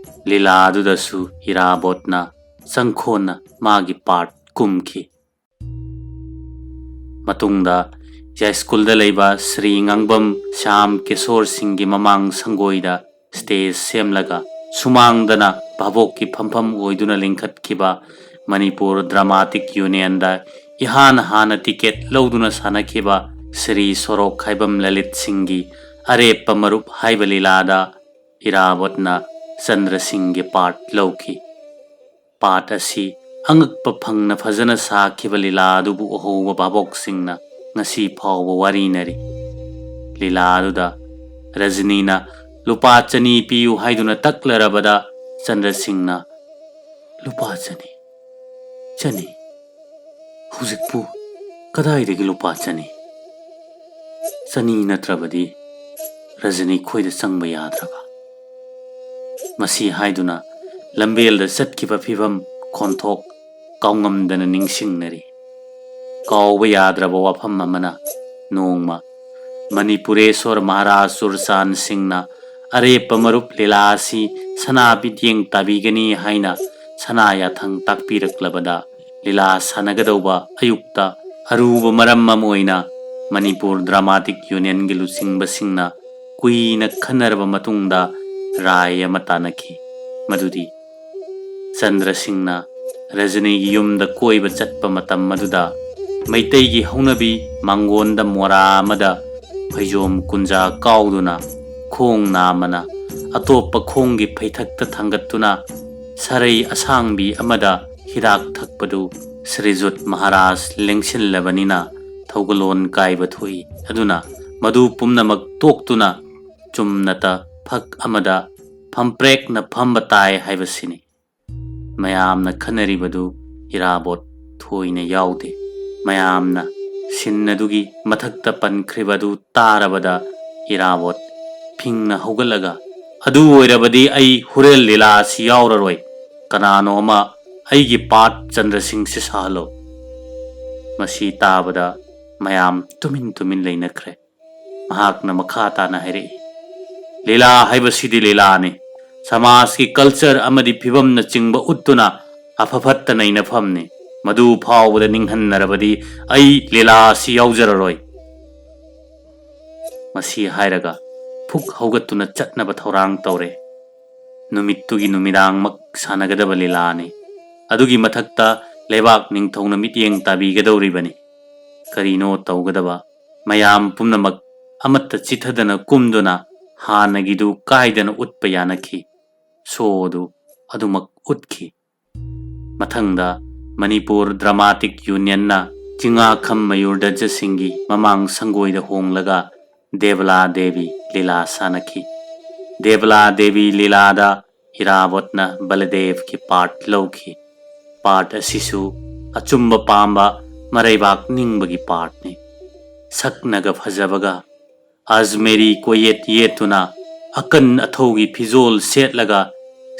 ꯂꯤꯂꯥ ꯑꯗꯨꯗꯁꯨ ꯏꯔꯥꯕꯣꯠꯅ ꯆꯪꯈꯣꯟꯅ ꯃꯥꯒꯤ ꯄꯥꯔꯠ ꯀꯨꯝꯈꯤ꯫ ꯃꯇꯨꯡꯗ ꯌꯥꯏꯁ꯭ꯀꯨꯜꯗ ꯂꯩꯕ ꯁ꯭ꯔꯤ ꯉꯥꯡꯕꯝ ꯁ꯭ꯌꯥꯝ ꯀꯦꯁꯣꯔ ꯁꯤꯡꯒꯤ ꯃꯃꯥꯡ ꯁꯪꯒꯣꯏꯗ ꯁ꯭ꯇꯦꯖ ꯁꯦꯝꯂꯒ ꯁꯨꯃꯥꯡꯗꯅ ꯚꯥꯕꯣꯛꯀꯤ ꯐꯝꯐꯝ ꯑꯣꯏꯗꯨꯅ ꯂꯤꯡꯈꯠꯈꯤꯕ ꯃꯅꯤꯄꯨꯔ ꯗ꯭ꯔꯃꯥꯇꯤꯛ ꯌꯨꯅꯤꯌꯟꯗ ꯏꯍꯥꯟ ꯍꯥꯟꯅ ꯇꯤꯀꯦꯠ ꯂꯧꯗꯨꯅ ꯁꯥꯟꯅꯈꯤꯕ ꯁ꯭ꯔꯤ ꯁꯣꯔꯣꯛꯈꯥꯏꯕꯝ ꯂꯂꯤꯠ ꯁꯤꯡꯒꯤ ꯑꯔꯦꯞꯄ ꯃꯔꯨꯞ ꯍꯥꯏꯕ ꯂꯤꯂꯥꯗ ꯏꯔꯥꯕꯣꯠꯅ ꯆꯟꯗ꯭ꯔ ꯁꯤꯡꯒꯤ ꯄꯥꯔꯠ ꯂꯧꯈꯤ꯫ ꯄꯥꯔꯠ ꯑꯁꯤ ꯑꯉꯛꯄ ꯐꯪꯅ ꯐꯖꯅ ꯁꯥꯈꯤꯕ ꯂꯤꯂꯥ ꯑꯗꯨꯕꯨ ꯎꯍꯧꯕ ꯚꯥꯕꯣꯛꯁꯤꯡꯅ ꯉꯁꯤ ꯐꯥꯎꯕ ꯋꯥꯔꯤꯅꯔꯤ꯫ ꯂꯤꯂꯥ ꯑꯗꯨꯗ ꯔꯖꯅꯤꯅ ꯂꯨꯄꯥ ꯆꯅꯤ ꯄꯤꯌꯨ ꯍꯥꯏꯗꯨꯅ ꯇꯛꯂꯔꯕꯗ ꯆꯟꯗ꯭ꯔ ꯁꯤꯡꯅ, "ꯂꯨꯄꯥ ꯆꯅꯤ? ꯆꯅꯤ? ꯍꯧꯖꯤꯛꯄꯨ ꯀꯗꯥꯏꯗꯒꯤ ꯂꯨꯄꯥ ꯆꯅꯤ? ꯆꯅꯤ ꯅꯠꯇ꯭ꯔꯕꯗꯤ ꯔꯖꯅꯤ ꯈꯣꯏꯗ ꯆꯪꯕ ꯌꯥꯗ꯭ꯔꯕ?" ꯃꯁꯤ ꯍꯥꯏꯗꯨꯅ ꯂꯝꯕꯦꯜꯗ ꯆꯠꯈꯤꯕ ꯐꯤꯚꯝ ꯈꯣꯟꯊꯣꯛ ꯀꯥꯎꯉꯝꯗꯅ ꯅꯤꯡꯁꯤꯡꯅꯔꯤ꯫ ꯀꯥꯎꯕ ꯌꯥꯗ꯭ꯔꯕ ꯋꯥꯐꯝ ꯑꯃꯅ, ꯅꯣꯡꯃ ꯃꯅꯤꯄꯨꯔꯦꯁꯣꯔ ꯃꯍꯥꯔꯥꯖ ꯆꯨꯔꯆꯥꯟ ꯁꯤꯡꯅ ꯑꯔꯦꯞꯄ ꯃꯔꯨꯞ ꯂꯤꯂꯥ ꯑꯁꯤ ꯁꯅꯥ ꯃꯤꯠꯌꯦꯡ ꯇꯥꯕꯤꯒꯅꯤ ꯍꯥꯏꯅ ꯁꯅꯥ ꯌꯥꯊꯪ ꯇꯥꯛꯄꯤꯔꯛꯂꯕꯗ, ꯂꯤꯂꯥ ꯁꯥꯟꯅꯒꯗꯧꯕ ꯑꯌꯨꯛꯇ ꯑꯔꯨꯕ ꯃꯔꯝ ꯑꯃ ꯑꯣꯏꯅ ꯃꯅꯤꯄꯨꯔ ꯗ꯭ꯔꯃꯥꯇꯤꯛ ꯌꯨꯅꯤꯌꯟꯒꯤ ꯂꯨꯆꯤꯡꯕꯁꯤꯡꯅ ꯀꯨꯏꯅ ꯈꯟꯅꯔꯕ ꯃꯇꯨꯡꯗ ꯔꯥꯏ ꯑꯃ ꯇꯥꯟꯅꯈꯤ꯫ ꯃꯗꯨꯗꯤ ꯆꯟꯗ꯭ꯔ ꯁꯤꯡꯅ ꯔꯖꯅꯤꯒꯤ ꯌꯨꯝꯗ ꯀꯣꯏꯕ ꯆꯠꯄ ꯃꯇꯝ ꯑꯗꯨꯗ ꯃꯩꯇꯩꯒꯤ ꯍꯧꯅꯕꯤ ꯃꯥꯡꯒꯣꯟꯗ ꯃꯣꯔꯥ ꯑꯃꯗ ꯐꯩꯖꯣꯝ ꯀꯨꯟꯖꯥ ꯀꯥꯎꯗꯨꯅ ꯈꯣꯡ ꯅꯥꯝꯃꯅ ꯑꯇꯣꯞꯄ ꯈꯣꯡꯒꯤ ꯐꯩꯊꯛꯇ ꯊꯥꯡꯒꯠꯇꯨꯅ ꯁꯔꯩ ꯑꯁꯥꯡꯕꯤ ꯑꯃꯗ ꯍꯤꯗꯥꯛ ꯊꯛꯄꯗꯨ ꯁ꯭ꯔꯤꯖꯨꯠ ꯃꯍꯥꯔꯥꯖ ꯂꯦꯡꯁꯤꯜꯂꯕꯅꯤꯅ ꯊꯧꯒꯜꯂꯣꯟ ꯀꯥꯏꯕ ꯊꯣꯛꯏ꯫ ꯑꯗꯨꯅ ꯃꯗꯨ ꯄꯨꯝꯅꯃꯛ ꯇꯣꯛꯇꯨꯅ ꯆꯨꯝꯅꯇ ꯐꯛ ꯑꯃꯗ ꯐꯝꯄ꯭ꯔꯦꯛꯅ ꯐꯝꯕ ꯇꯥꯏ ꯍꯥꯏꯕꯁꯤꯅꯤ꯫ ꯃꯌꯥꯝꯅ ꯈꯟꯅꯔꯤꯕꯗꯨ ꯏꯔꯥꯕꯣꯠ ꯊꯣꯏꯅ ꯌꯥꯎꯗꯦ꯫ ꯃꯌꯥꯝꯅ ꯁꯤꯟ ꯑꯗꯨꯒꯤ ꯃꯊꯛꯇ ꯄꯟꯈ꯭ꯔꯤꯕ ꯑꯗꯨ ꯇꯥꯔꯕꯗ ꯏꯔꯥꯕꯣꯠ ꯐꯤꯡꯅ ꯍꯧꯒꯠꯂꯒ, "ꯑꯗꯨ ꯑꯣꯏꯔꯕꯗꯤ ꯑꯩ ꯍꯣꯔꯦꯟ ꯂꯤꯂꯥ ꯑꯁꯤ ꯌꯥꯎꯔꯔꯣꯏ꯫ ꯀꯅꯥꯅꯣ ꯑꯃ ꯑꯩꯒꯤ ꯄꯥꯔꯠ ꯆꯟꯗ꯭ꯔꯁꯤꯡꯁꯤ ꯁꯥꯍꯜꯂꯣ꯫" ꯃꯁꯤ ꯇꯥꯕꯗ ꯃꯌꯥꯝ ꯇꯨꯃꯤꯟ ꯇꯨꯃꯤꯟ ꯂꯩꯅꯈ꯭ꯔꯦ꯫ ꯃꯍꯥꯛꯅ ꯃꯈꯥ ꯇꯥꯅ ꯍꯥꯏꯔꯛꯏ, "ꯂꯤꯂꯥ ꯍꯥꯏꯕꯁꯤꯗꯤ ꯂꯤꯂꯥꯅꯤ꯫ ꯁꯃꯥꯖꯀꯤ ꯀꯜꯆꯔ ꯑꯃꯗꯤ ꯐꯤꯕꯝꯅꯆꯤꯡꯕ ꯎꯠꯇꯨꯅ ꯑꯐ ꯐꯠꯇ ꯅꯩꯅꯐꯝꯅꯤ꯫ ꯃꯗꯨ ꯐꯥꯎꯕꯗ ꯅꯤꯡꯍꯟꯅꯔꯕꯗꯤ ꯑꯩ ꯂꯤꯂꯥ ꯑꯁꯤ ꯌꯥꯎꯖꯔꯔꯣꯏ꯫" ꯃꯁꯤ ꯍꯥꯏꯔꯒ ꯐꯨꯛ ꯍꯧꯒꯠꯇꯨꯅ ꯆꯠꯅꯕ ꯊꯧꯔꯥꯡ ꯇꯧꯔꯦ꯫ ꯅꯨꯃꯤꯠꯇꯨꯒꯤ ꯅꯨꯃꯤꯗꯥꯡꯃꯛ ꯁꯥꯟꯅꯒꯗꯕ ꯂꯤꯂꯥꯅꯤ꯫ ꯑꯗꯨꯒꯤ ꯃꯊꯛꯇ ꯂꯩꯕꯥꯛ ꯅꯤꯡꯊꯧꯅ ꯃꯤꯠꯌꯦꯡ ꯇꯥꯕꯤꯒꯗꯧꯔꯤꯕꯅꯤ꯫ ꯀꯔꯤꯅꯣ ꯇꯧꯒꯗꯕ? ꯃꯌꯥꯝ ꯄꯨꯝꯅꯃꯛ ꯑꯃꯠꯇ ꯆꯤꯠꯊꯗꯅ ꯀꯨꯝꯗꯨꯅ ꯍꯥꯟꯅꯒꯤꯗꯨ ꯀꯥꯏꯗꯅ ꯎꯠꯄ ꯌꯥꯅꯈꯤ꯫ ꯁꯣ ꯑꯗꯨ ꯑꯗꯨꯃꯛ ꯎꯠꯈꯤ꯫ ꯃꯊꯪꯗ ꯃꯅꯤꯄꯨꯔ ꯗ꯭ꯔꯃꯥꯇꯤꯛ ꯌꯨꯅꯤꯌꯟꯅ ꯆꯤꯡꯉꯥꯈꯝ ꯃꯌꯨꯔ ꯗꯖꯁꯤꯡꯒꯤ ꯃꯃꯥꯡ ꯁꯪꯒꯣꯏꯗ ꯍꯣꯡꯂꯒ ꯗꯦꯕꯂꯥ ꯗꯦꯕꯤ ꯂꯤꯂꯥ ꯁꯥꯟꯅꯈꯤ꯫ ꯗꯦꯕꯂꯥ ꯗꯦꯕꯤ ꯂꯤꯂꯥꯗ ꯏꯔꯥꯕꯣꯠꯅ ꯕꯂꯗꯦꯕꯀꯤ ꯄꯥꯔꯠ ꯂꯧꯈꯤ꯫ ꯄꯥꯔꯠ ꯑꯁꯤꯁꯨ ꯑꯆꯨꯝꯕ ꯄꯥꯝꯕ, ꯃꯔꯩꯕꯥꯛ ꯅꯤꯡꯕꯒꯤ ꯄꯥꯔꯠꯅꯤ꯫ ꯁꯛꯅꯒ ꯐꯖꯕꯒ ꯑꯖꯃꯦꯔꯤ ꯀꯣꯌꯦꯠ ꯌꯦꯠꯇꯨꯅ ꯑꯀꯟ ꯑꯊꯧꯒꯤ ꯐꯤꯖꯣꯜ ꯁꯦꯠꯂꯒ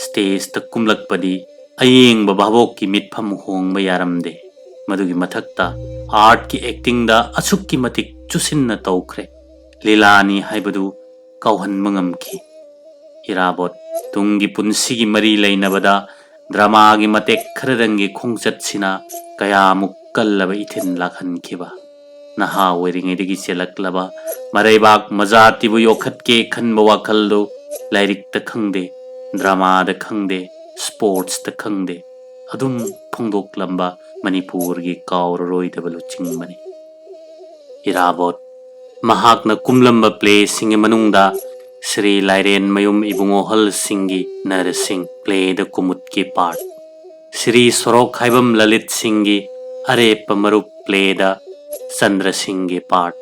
ꯁ꯭ꯇꯦꯖꯇ ꯀꯨꯝꯂꯛꯄꯗꯤ ꯑꯌꯦꯡꯕ ꯚꯥꯕꯣꯛꯀꯤ ꯃꯤꯠꯐꯝ ꯍꯣꯡꯕ ꯌꯥꯔꯝꯗꯦ꯫ ꯃꯗꯨꯒꯤ ꯃꯊꯛꯇ ꯑꯥꯔꯠꯀꯤ ꯑꯦꯛꯇꯤꯡꯗ ꯑꯁꯨꯛꯀꯤ ꯃꯇꯤꯛ ꯆꯨꯁꯤꯟꯅ ꯇꯧꯈ꯭ꯔꯦ꯫ ꯂꯤꯂꯥꯅꯤ ꯍꯥꯏꯕꯗꯨ ꯀꯥꯎꯍꯟꯕ ꯉꯝꯈꯤ꯫ ꯏꯔꯥꯕꯣꯠ ꯇꯨꯡꯒꯤ ꯄꯨꯟꯁꯤꯒꯤ ꯃꯔꯤ ꯂꯩꯅꯕꯗ ꯗ꯭ꯔꯃꯥꯒꯤ ꯃꯇꯦꯛ ꯈꯔꯗꯪꯒꯤ ꯈꯣꯡꯆꯠꯁꯤꯅ ꯀꯌꯥꯃꯨꯛ ꯀꯜꯂꯕ ꯏꯊꯤꯜ ꯂꯥꯛꯍꯟꯈꯤꯕ꯫ ꯅꯍꯥ ꯑꯣꯏꯔꯤꯉꯩꯗꯒꯤ ꯆꯦꯜꯂꯛꯂꯕ ꯃꯔꯩꯕꯥꯛ ꯃꯖꯥꯇꯤꯕꯨ ꯌꯣꯛꯈꯠꯀꯦ ꯈꯟꯕ ꯋꯥꯈꯜꯗꯨ ꯂꯥꯏꯔꯤꯛꯇ ꯈꯪꯗꯦ, ꯗ꯭ꯔꯃꯥꯗ ꯈꯪꯗꯦ, ꯁ꯭ꯄꯣꯔꯠꯁꯇ ꯈꯪꯗꯦ, ꯑꯗꯨꯝ ꯐꯣꯡꯗꯣꯛꯂꯝꯕ ꯃꯅꯤꯄꯨꯔꯒꯤ ꯀꯥꯎꯔꯔꯣꯏꯗꯕ ꯂꯨꯆꯤꯡꯕꯅꯤ꯫ ꯏꯔꯥꯕꯣꯠ꯫ ꯃꯍꯥꯛꯅ ꯀꯨꯝꯂꯝꯕ ꯄ꯭ꯂꯦꯁꯤꯡꯒꯤ ꯃꯅꯨꯡꯗ ꯁ꯭ꯔꯤ ꯂꯥꯏꯔꯦꯟꯃꯌꯨꯝ ꯏꯕꯨꯡꯉꯣꯍꯜ ꯁꯤꯡꯒꯤ ꯅꯔꯁꯤꯡ ꯄ꯭ꯂꯦꯗ ꯀꯨꯃꯨꯗꯀꯤ ꯄꯥꯔꯠ, ꯁ꯭ꯔꯤ ꯁꯣꯔꯣꯛ ꯍꯥꯏꯕꯝ ꯂꯂꯤꯠ ꯁꯤꯡꯒꯤ ꯑꯔꯦꯞꯄ ꯃꯔꯨꯞ ꯄ꯭ꯂꯦꯗ ꯆꯟꯗ꯭ꯔ ꯁꯤꯡꯒꯤ ꯄꯥꯔꯠ,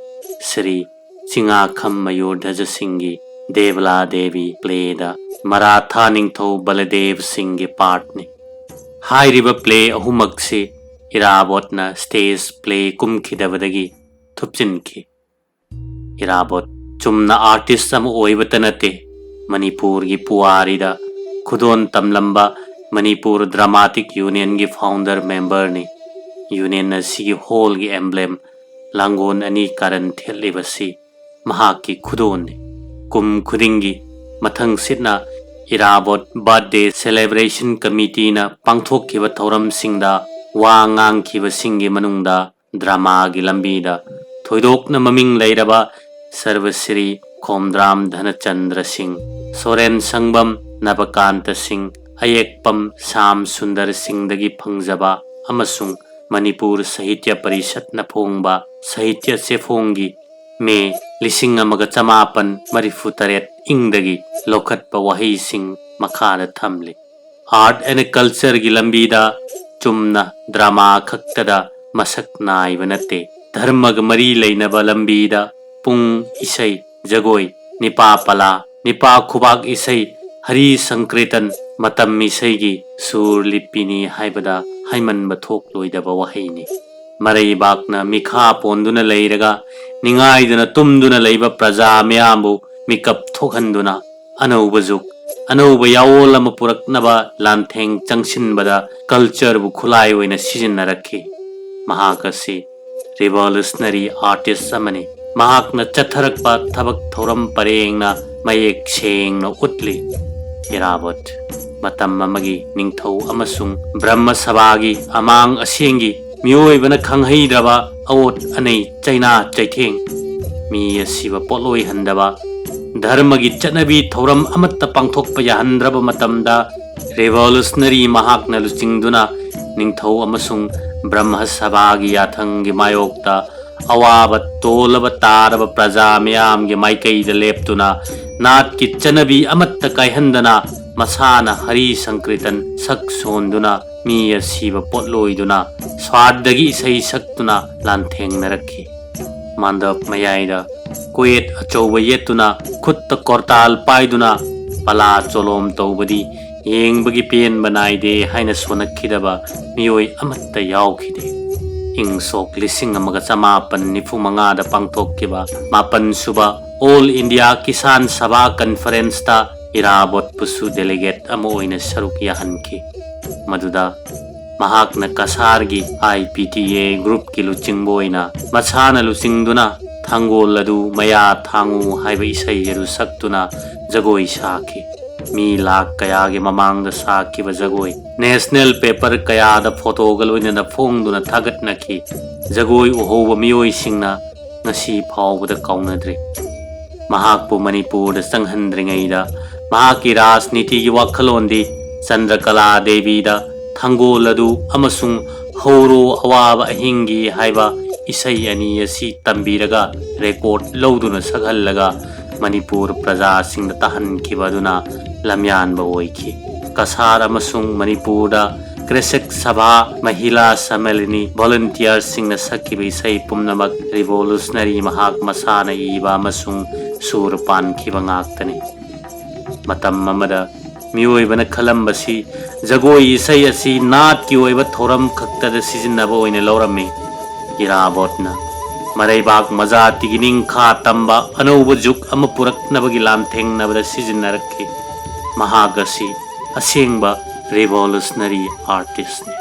ꯁ꯭ꯔꯤ ꯆꯤꯉꯥꯈꯝ ꯃꯌꯨꯔꯙꯖ ꯁꯤꯡꯒꯤ ꯗꯦꯕꯂꯥ ꯗꯦꯕꯤ ꯄ꯭ꯂꯦꯗ ꯃꯔꯥꯊꯥ ꯅꯤꯡꯊꯧ ꯕꯂꯗꯦꯕ ꯁꯤꯡꯒꯤ ꯄꯥꯔꯠꯅꯤ꯫ ꯍꯥꯏꯔꯤꯕ ꯄ꯭ꯂꯦ ꯑꯍꯨꯝꯃꯛꯁꯤ ꯏꯔꯥꯕꯣꯠꯅ ꯁ꯭ꯇꯦꯖ ꯄ꯭ꯂꯦ ꯀꯨꯝꯈꯤꯗꯕꯗꯒꯤ ꯊꯨꯞꯆꯤꯟꯈꯤ꯫ ꯏꯔꯥꯕꯣꯠ ꯆꯨꯝꯅ ꯑꯥꯔꯇꯤꯁ ꯑꯃ ꯑꯣꯏꯕꯇ ꯅꯠꯇꯦ, ꯃꯅꯤꯄꯨꯔꯒꯤ ꯄꯨꯋꯥꯔꯤꯗ ꯈꯨꯗꯣꯟ ꯇꯝꯂꯝꯕ ꯃꯅꯤꯄꯨꯔ ꯗ꯭ꯔꯃꯥꯇꯤꯛ ꯌꯨꯅꯤꯌꯟꯒꯤ ꯐꯥꯎꯟꯗꯔ ꯃꯦꯝꯕꯔꯅꯤ꯫ ꯌꯨꯅꯤꯌꯟ ꯑꯁꯤꯒꯤ ꯍꯣꯜꯒꯤ ꯑꯦꯝꯕ꯭ꯂꯦꯝ ꯂꯥꯡꯒꯣꯜ ꯑꯅꯤ ꯀꯥꯔꯟ ꯊꯦꯠꯂꯤꯕꯁꯤ ꯃꯍꯥꯛꯀꯤ ꯈꯨꯗꯣꯜꯅꯤ꯫ ꯀꯨꯝ ꯈꯨꯗꯤꯡꯒꯤ ꯃꯊꯪ ꯁꯤꯠꯅ ꯏꯔꯥꯕꯣꯠ ꯕꯥꯔꯠꯗꯦ ꯁꯦꯂꯦꯕ꯭ꯔꯦꯁꯟ ꯀꯃꯤꯇꯤꯅ ꯄꯥꯡꯊꯣꯛꯈꯤꯕ ꯊꯧꯔꯝꯁꯤꯡꯗ ꯋꯥ ꯉꯥꯡꯈꯤꯕꯁꯤꯡꯒꯤ ꯃꯅꯨꯡꯗ ꯗ꯭ꯔꯃꯥꯒꯤ ꯂꯝꯕꯤꯗ ꯊꯣꯏꯗꯣꯛꯅ ꯃꯃꯤꯡ ꯂꯩꯔꯕ ꯁꯔꯕꯁ꯭ꯔꯤ ꯈꯣꯝꯗ꯭ꯔꯥꯝ ꯙꯅꯆꯟꯗ꯭ꯔ ꯁꯤꯡ, ꯁꯣꯔꯦꯟ ꯁꯪꯕꯝ ꯅꯕꯀꯥꯟꯇ ꯁꯤꯡ, ꯑꯌꯦꯛꯄꯝ ꯁ꯭ꯌꯥꯝ ꯁꯨꯟꯗꯔ ꯁꯤꯡꯗꯒꯤ ꯐꯪꯖꯕ ꯑꯃꯁꯨꯡ ꯃꯅꯤꯄꯨꯔ ꯁꯥꯍꯤꯇ꯭ꯌ ꯄꯔꯤꯁꯠꯅ ꯐꯣꯡꯕ ꯁꯥꯍꯤꯇ꯭ꯌ ꯆꯦꯐꯣꯡꯒꯤ ꯃꯦ ꯂꯤꯁꯤꯡ ꯑꯃꯒ ꯆꯃꯥꯄꯟ ꯃꯔꯤꯐꯨ ꯇꯔꯦꯠ ꯏꯪꯗꯒꯤ ꯂꯧꯈꯠꯄ ꯋꯥꯍꯩꯁꯤꯡ ꯃꯈꯥꯗ ꯊꯝꯂꯤ꯫ ꯑꯥꯔꯠ ꯑꯦꯟ ꯀꯜꯆꯔꯒꯤ ꯂꯝꯕꯤꯗ ꯆꯨꯝꯅ ꯗ꯭ꯔꯃꯥ ꯈꯛꯇꯗ ꯃꯁꯛ ꯅꯥꯏꯕ ꯅꯠꯇꯦ꯫ ꯙꯔꯃꯒ ꯃꯔꯤ ꯂꯩꯅꯕ ꯂꯝꯕꯤꯗ ꯄꯨꯡ ꯏꯁꯩ, ꯖꯒꯣꯏ, ꯅꯤꯄꯥ ꯄꯂꯥ, ꯅꯤꯄꯥ ꯈꯨꯕꯥꯛ ꯏꯁꯩ, ꯍꯔꯤ ꯁꯪꯀ꯭ꯔꯤꯇꯟ, ꯃꯇꯝ ꯏꯁꯩꯒꯤ ꯁꯨꯔ ꯂꯤꯄꯤꯅꯤ ꯍꯥꯏꯕꯗ ꯍꯥꯏꯃꯟꯕ ꯊꯣꯛꯂꯣꯏꯗꯕ ꯋꯥꯍꯩꯅꯤ꯫ ꯃꯔꯩꯕꯥꯛꯅ ꯃꯤꯈꯥ ꯄꯣꯟꯗꯨꯅ ꯂꯩꯔꯒ ꯅꯤꯡꯉꯥꯏꯗꯨꯅ ꯇꯨꯝꯗꯨꯅ ꯂꯩꯕ ꯄ꯭ꯔꯖꯥ ꯃꯤꯌꯥꯝꯕꯨ ꯃꯤꯀꯞ ꯊꯣꯛꯍꯟꯗꯨꯅ ꯑꯅꯧꯕ ꯖꯨꯛ, ꯑꯅꯧꯕ ꯌꯥꯑꯣꯜ ꯑꯃ ꯄꯨꯔꯛꯅꯕ ꯂꯥꯟꯊꯦꯡ ꯆꯪꯁꯤꯟꯕꯗ ꯀꯜꯆꯔꯕꯨ ꯈꯨꯠꯂꯥꯏ ꯑꯣꯏꯅ ꯁꯤꯖꯤꯟꯅꯔꯛꯈꯤ꯫ ꯃꯍꯥꯛ ꯑꯁꯤ ꯔꯤꯚꯣꯂꯨꯁꯅꯔꯤ ꯑꯥꯔꯇꯤꯁ ꯑꯃꯅꯤ꯫ ꯃꯍꯥꯛꯅ ꯆꯠꯊꯔꯛꯄ ꯊꯕꯛ ꯊꯧꯔꯝ ꯄꯔꯦꯡꯅ ꯃꯌꯦꯛ ꯁꯦꯡꯅ ꯎꯠꯂꯤ꯫ ꯏꯔꯥꯕꯣꯠ ꯃꯇꯝ ꯑꯃꯒꯤ ꯅꯤꯡꯊꯧ ꯑꯃꯁꯨꯡ ꯕ꯭ꯔꯍꯃ ꯁꯚꯥꯒꯤ ꯑꯃꯥꯡ ꯑꯁꯦꯡꯒꯤ ꯃꯤꯑꯣꯏꯕꯅ ꯈꯪꯍꯩꯗ꯭ꯔꯕ ꯑꯑꯣꯠ ꯑꯅꯩ ꯆꯩꯅꯥ ꯆꯩꯊꯦꯡ, ꯃꯤ ꯑꯁꯤꯕ ꯄꯣꯠꯂꯣꯏꯍꯟꯗꯕ ꯙꯔꯃꯒꯤ ꯆꯠꯅꯕꯤ ꯊꯧꯔꯝ ꯑꯃꯠꯇ ꯄꯥꯡꯊꯣꯛꯄ ꯌꯥꯍꯟꯗ꯭ꯔꯕ ꯃꯇꯝꯗ, ꯔꯤꯚꯣꯂꯨꯁꯅꯔꯤ ꯃꯍꯥꯛꯅ ꯂꯨꯆꯤꯡꯗꯨꯅ ꯅꯤꯡꯊꯧ ꯑꯃꯁꯨꯡ ꯕ꯭ꯔꯍꯃ ꯁꯚꯥꯒꯤ ꯌꯥꯊꯪꯒꯤ ꯃꯥꯌꯣꯛꯇ ꯑꯋꯥꯕ ꯇꯣꯜꯂꯕ ꯇꯥꯔꯕ ꯄ꯭ꯔꯖꯥ ꯃꯤꯌꯥꯝꯒꯤ ꯃꯥꯏꯀꯩꯗ ꯂꯦꯞꯇꯨꯅ, ꯅꯥꯠꯀꯤ ꯆꯠꯅꯕꯤ ꯑꯃꯠꯇ ꯀꯥꯏꯍꯟꯗꯅ, ꯃꯁꯥꯅ ꯍꯔꯤ ꯁꯪꯀ꯭ꯔꯤꯇꯟ ꯁꯛ ꯁꯣꯟꯗꯨꯅ, ꯃꯤ ꯑꯁꯤꯕ ꯄꯣꯠꯂꯣꯏꯗꯨꯅ, ꯁ꯭ꯋꯥꯔꯗꯒꯤ ꯏꯁꯩ ꯁꯛꯇꯨꯅ ꯂꯥꯟꯊꯦꯡꯅꯔꯛꯈꯤ꯫ ꯃꯥꯟꯗꯞ ꯃꯌꯥꯏꯗ ꯀꯣꯌꯦꯠ ꯑꯆꯧꯕ ꯌꯦꯠꯇꯨꯅ, ꯈꯨꯠꯇ ꯀꯣꯔꯇꯥꯜ ꯄꯥꯏꯗꯨꯅ, ꯄꯂꯥ ꯆꯣꯂꯣꯝ ꯇꯧꯕꯗꯤ ꯌꯦꯡꯕꯒꯤ ꯄꯦꯟꯕ ꯅꯥꯏꯗꯦ ꯍꯥꯏꯅ ꯁꯣꯟꯅꯈꯤꯗꯕ ꯃꯤꯑꯣꯏ ꯑꯃꯠꯇ ꯌꯥꯎꯈꯤꯗꯦ꯫ ꯏꯪ ꯁꯣꯛ ꯂꯤꯁꯤꯡ ꯑꯃꯒ ꯆꯃꯥꯄꯟ ꯅꯤꯐꯨ ꯃꯉꯥꯗ ꯄꯥꯡꯊꯣꯛꯈꯤꯕ ꯃꯥꯄꯟ ꯁꯨꯕ ꯑꯣꯜ ꯏꯟꯗꯤꯌꯥ ꯀꯤꯁꯥꯟ ꯁꯚꯥ ꯀꯟꯐꯔꯦꯟꯁꯇ ꯏꯔꯥꯕꯣꯠꯄꯨꯁꯨ ꯗꯦꯂꯤꯒꯦꯠ ꯑꯃ ꯑꯣꯏꯅ ꯁꯔꯨꯛ ꯌꯥꯍꯟꯈꯤ꯫ ꯃꯗꯨꯗ ꯃꯍꯥꯛꯅ ꯀꯁꯥꯔꯒꯤ I P T A ꯒ꯭ꯔꯨꯞꯀꯤ ꯂꯨꯆꯤꯡꯕ ꯑꯣꯏꯅ ꯃꯁꯥꯅ ꯂꯨꯆꯤꯡꯗꯨꯅ ꯊꯥꯡꯒꯣꯜ ꯑꯗꯨ ꯃꯌꯥ ꯊꯥꯡꯉꯨ ꯍꯥꯏꯕ ꯏꯁꯩ ꯑꯗꯨ ꯁꯛꯇꯨꯅ ꯖꯒꯣꯏ ꯁꯥꯈꯤ꯫ ꯃꯤ ꯂꯥꯈ ꯀꯌꯥꯒꯤ ꯃꯃꯥꯡꯗ ꯁꯥꯈꯤꯕ ꯖꯒꯣꯏ, ꯅꯦꯁꯅꯦꯜ ꯄꯦꯄꯔ ꯀꯌꯥꯗ ꯐꯣꯇꯣꯒ ꯂꯣꯏꯅꯅ ꯐꯣꯡꯗꯨꯅ ꯊꯥꯒꯠꯅꯈꯤ꯫ ꯖꯒꯣꯏ ꯎꯍꯧꯕ ꯃꯤꯑꯣꯏꯁꯤꯡꯅ ꯉꯁꯤ ꯐꯥꯎꯕꯗ ꯀꯥꯎꯅꯗ꯭ꯔꯤ꯫ ꯃꯍꯥꯛꯄꯨ ꯃꯅꯤꯄꯨꯔꯗ ꯆꯪꯍꯟꯗ꯭ꯔꯤꯉꯩꯗ ꯃꯍꯥꯛꯀꯤ ꯔꯥꯖꯅꯤꯇꯤꯒꯤ ꯋꯥꯈꯜꯂꯣꯟꯗꯤ ꯆꯟꯗ꯭ꯔꯀꯂꯥ ꯗꯦꯕꯤꯗ ꯊꯥꯡꯒꯣꯜ ꯑꯗꯨ ꯑꯃꯁꯨꯡ ꯍꯧꯔꯣ ꯑꯋꯥꯕ ꯑꯍꯤꯡꯒꯤ ꯍꯥꯏꯕ ꯏꯁꯩ ꯑꯅꯤ ꯑꯁꯤ ꯇꯝꯕꯤꯔꯒ, ꯔꯦꯀꯣꯔꯗ ꯂꯧꯗꯨꯅ ꯁꯛꯍꯜꯂꯒ, ꯃꯅꯤꯄꯨꯔ ꯄ꯭ꯔꯖꯥꯁꯤꯡꯗ ꯇꯥꯍꯟꯈꯤꯕ ꯑꯗꯨꯅ ꯂꯝꯌꯥꯟꯕ ꯑꯣꯏꯈꯤ꯫ ꯀꯁꯥꯔ ꯑꯃꯁꯨꯡ ꯃꯅꯤꯄꯨꯔꯗ ꯀ꯭ꯔꯦꯁꯛ ꯁꯚꯥ ꯃꯍꯤꯂꯥ ꯁꯝꯃꯦꯂꯅꯤ ꯚꯣꯂꯨꯟꯇꯤꯌꯔꯁꯤꯡꯅ ꯁꯛꯈꯤꯕ ꯏꯁꯩ ꯄꯨꯝꯅꯃꯛ ꯔꯤꯚꯣꯂꯨꯁꯅꯔꯤ ꯃꯍꯥꯛ ꯃꯁꯥꯅ ꯏꯕ ꯑꯃꯁꯨꯡ ꯁꯨꯔ ꯄꯥꯟꯈꯤꯕ ꯉꯥꯛꯇꯅꯤ꯫ ꯃꯇꯝ ꯑꯃꯗ ꯃꯤꯑꯣꯏꯕꯅ ꯈꯜꯂꯝꯕꯁꯤ ꯖꯒꯣꯏ ꯏꯁꯩ ꯑꯁꯤ ꯅꯥꯠꯀꯤ ꯑꯣꯏꯕ ꯊꯧꯔꯝ ꯈꯛꯇꯗ ꯁꯤꯖꯤꯟꯅꯕ ꯑꯣꯏꯅ ꯂꯧꯔꯝꯃꯤ꯫ ꯏꯔꯥꯕꯣꯠꯅ ꯃꯔꯩꯕꯥꯛ ꯃꯖꯥꯇꯤꯒꯤ ꯅꯤꯡꯈꯥ ꯇꯝꯕ ꯑꯅꯧꯕ ꯖꯨꯒ ꯑꯃ ꯄꯨꯔꯛꯅꯕꯒꯤ ꯂꯥꯟꯊꯦꯡꯅꯕꯗ ꯁꯤꯖꯤꯟꯅꯔꯛꯈꯤ꯫ ꯃꯍꯥꯛ ꯑꯁꯤ ꯑꯁꯦꯡꯕ ꯔꯤꯚꯣꯂꯨꯁꯅꯔꯤ ꯑꯥꯔꯇꯤꯁ꯭ꯠꯅꯤ꯫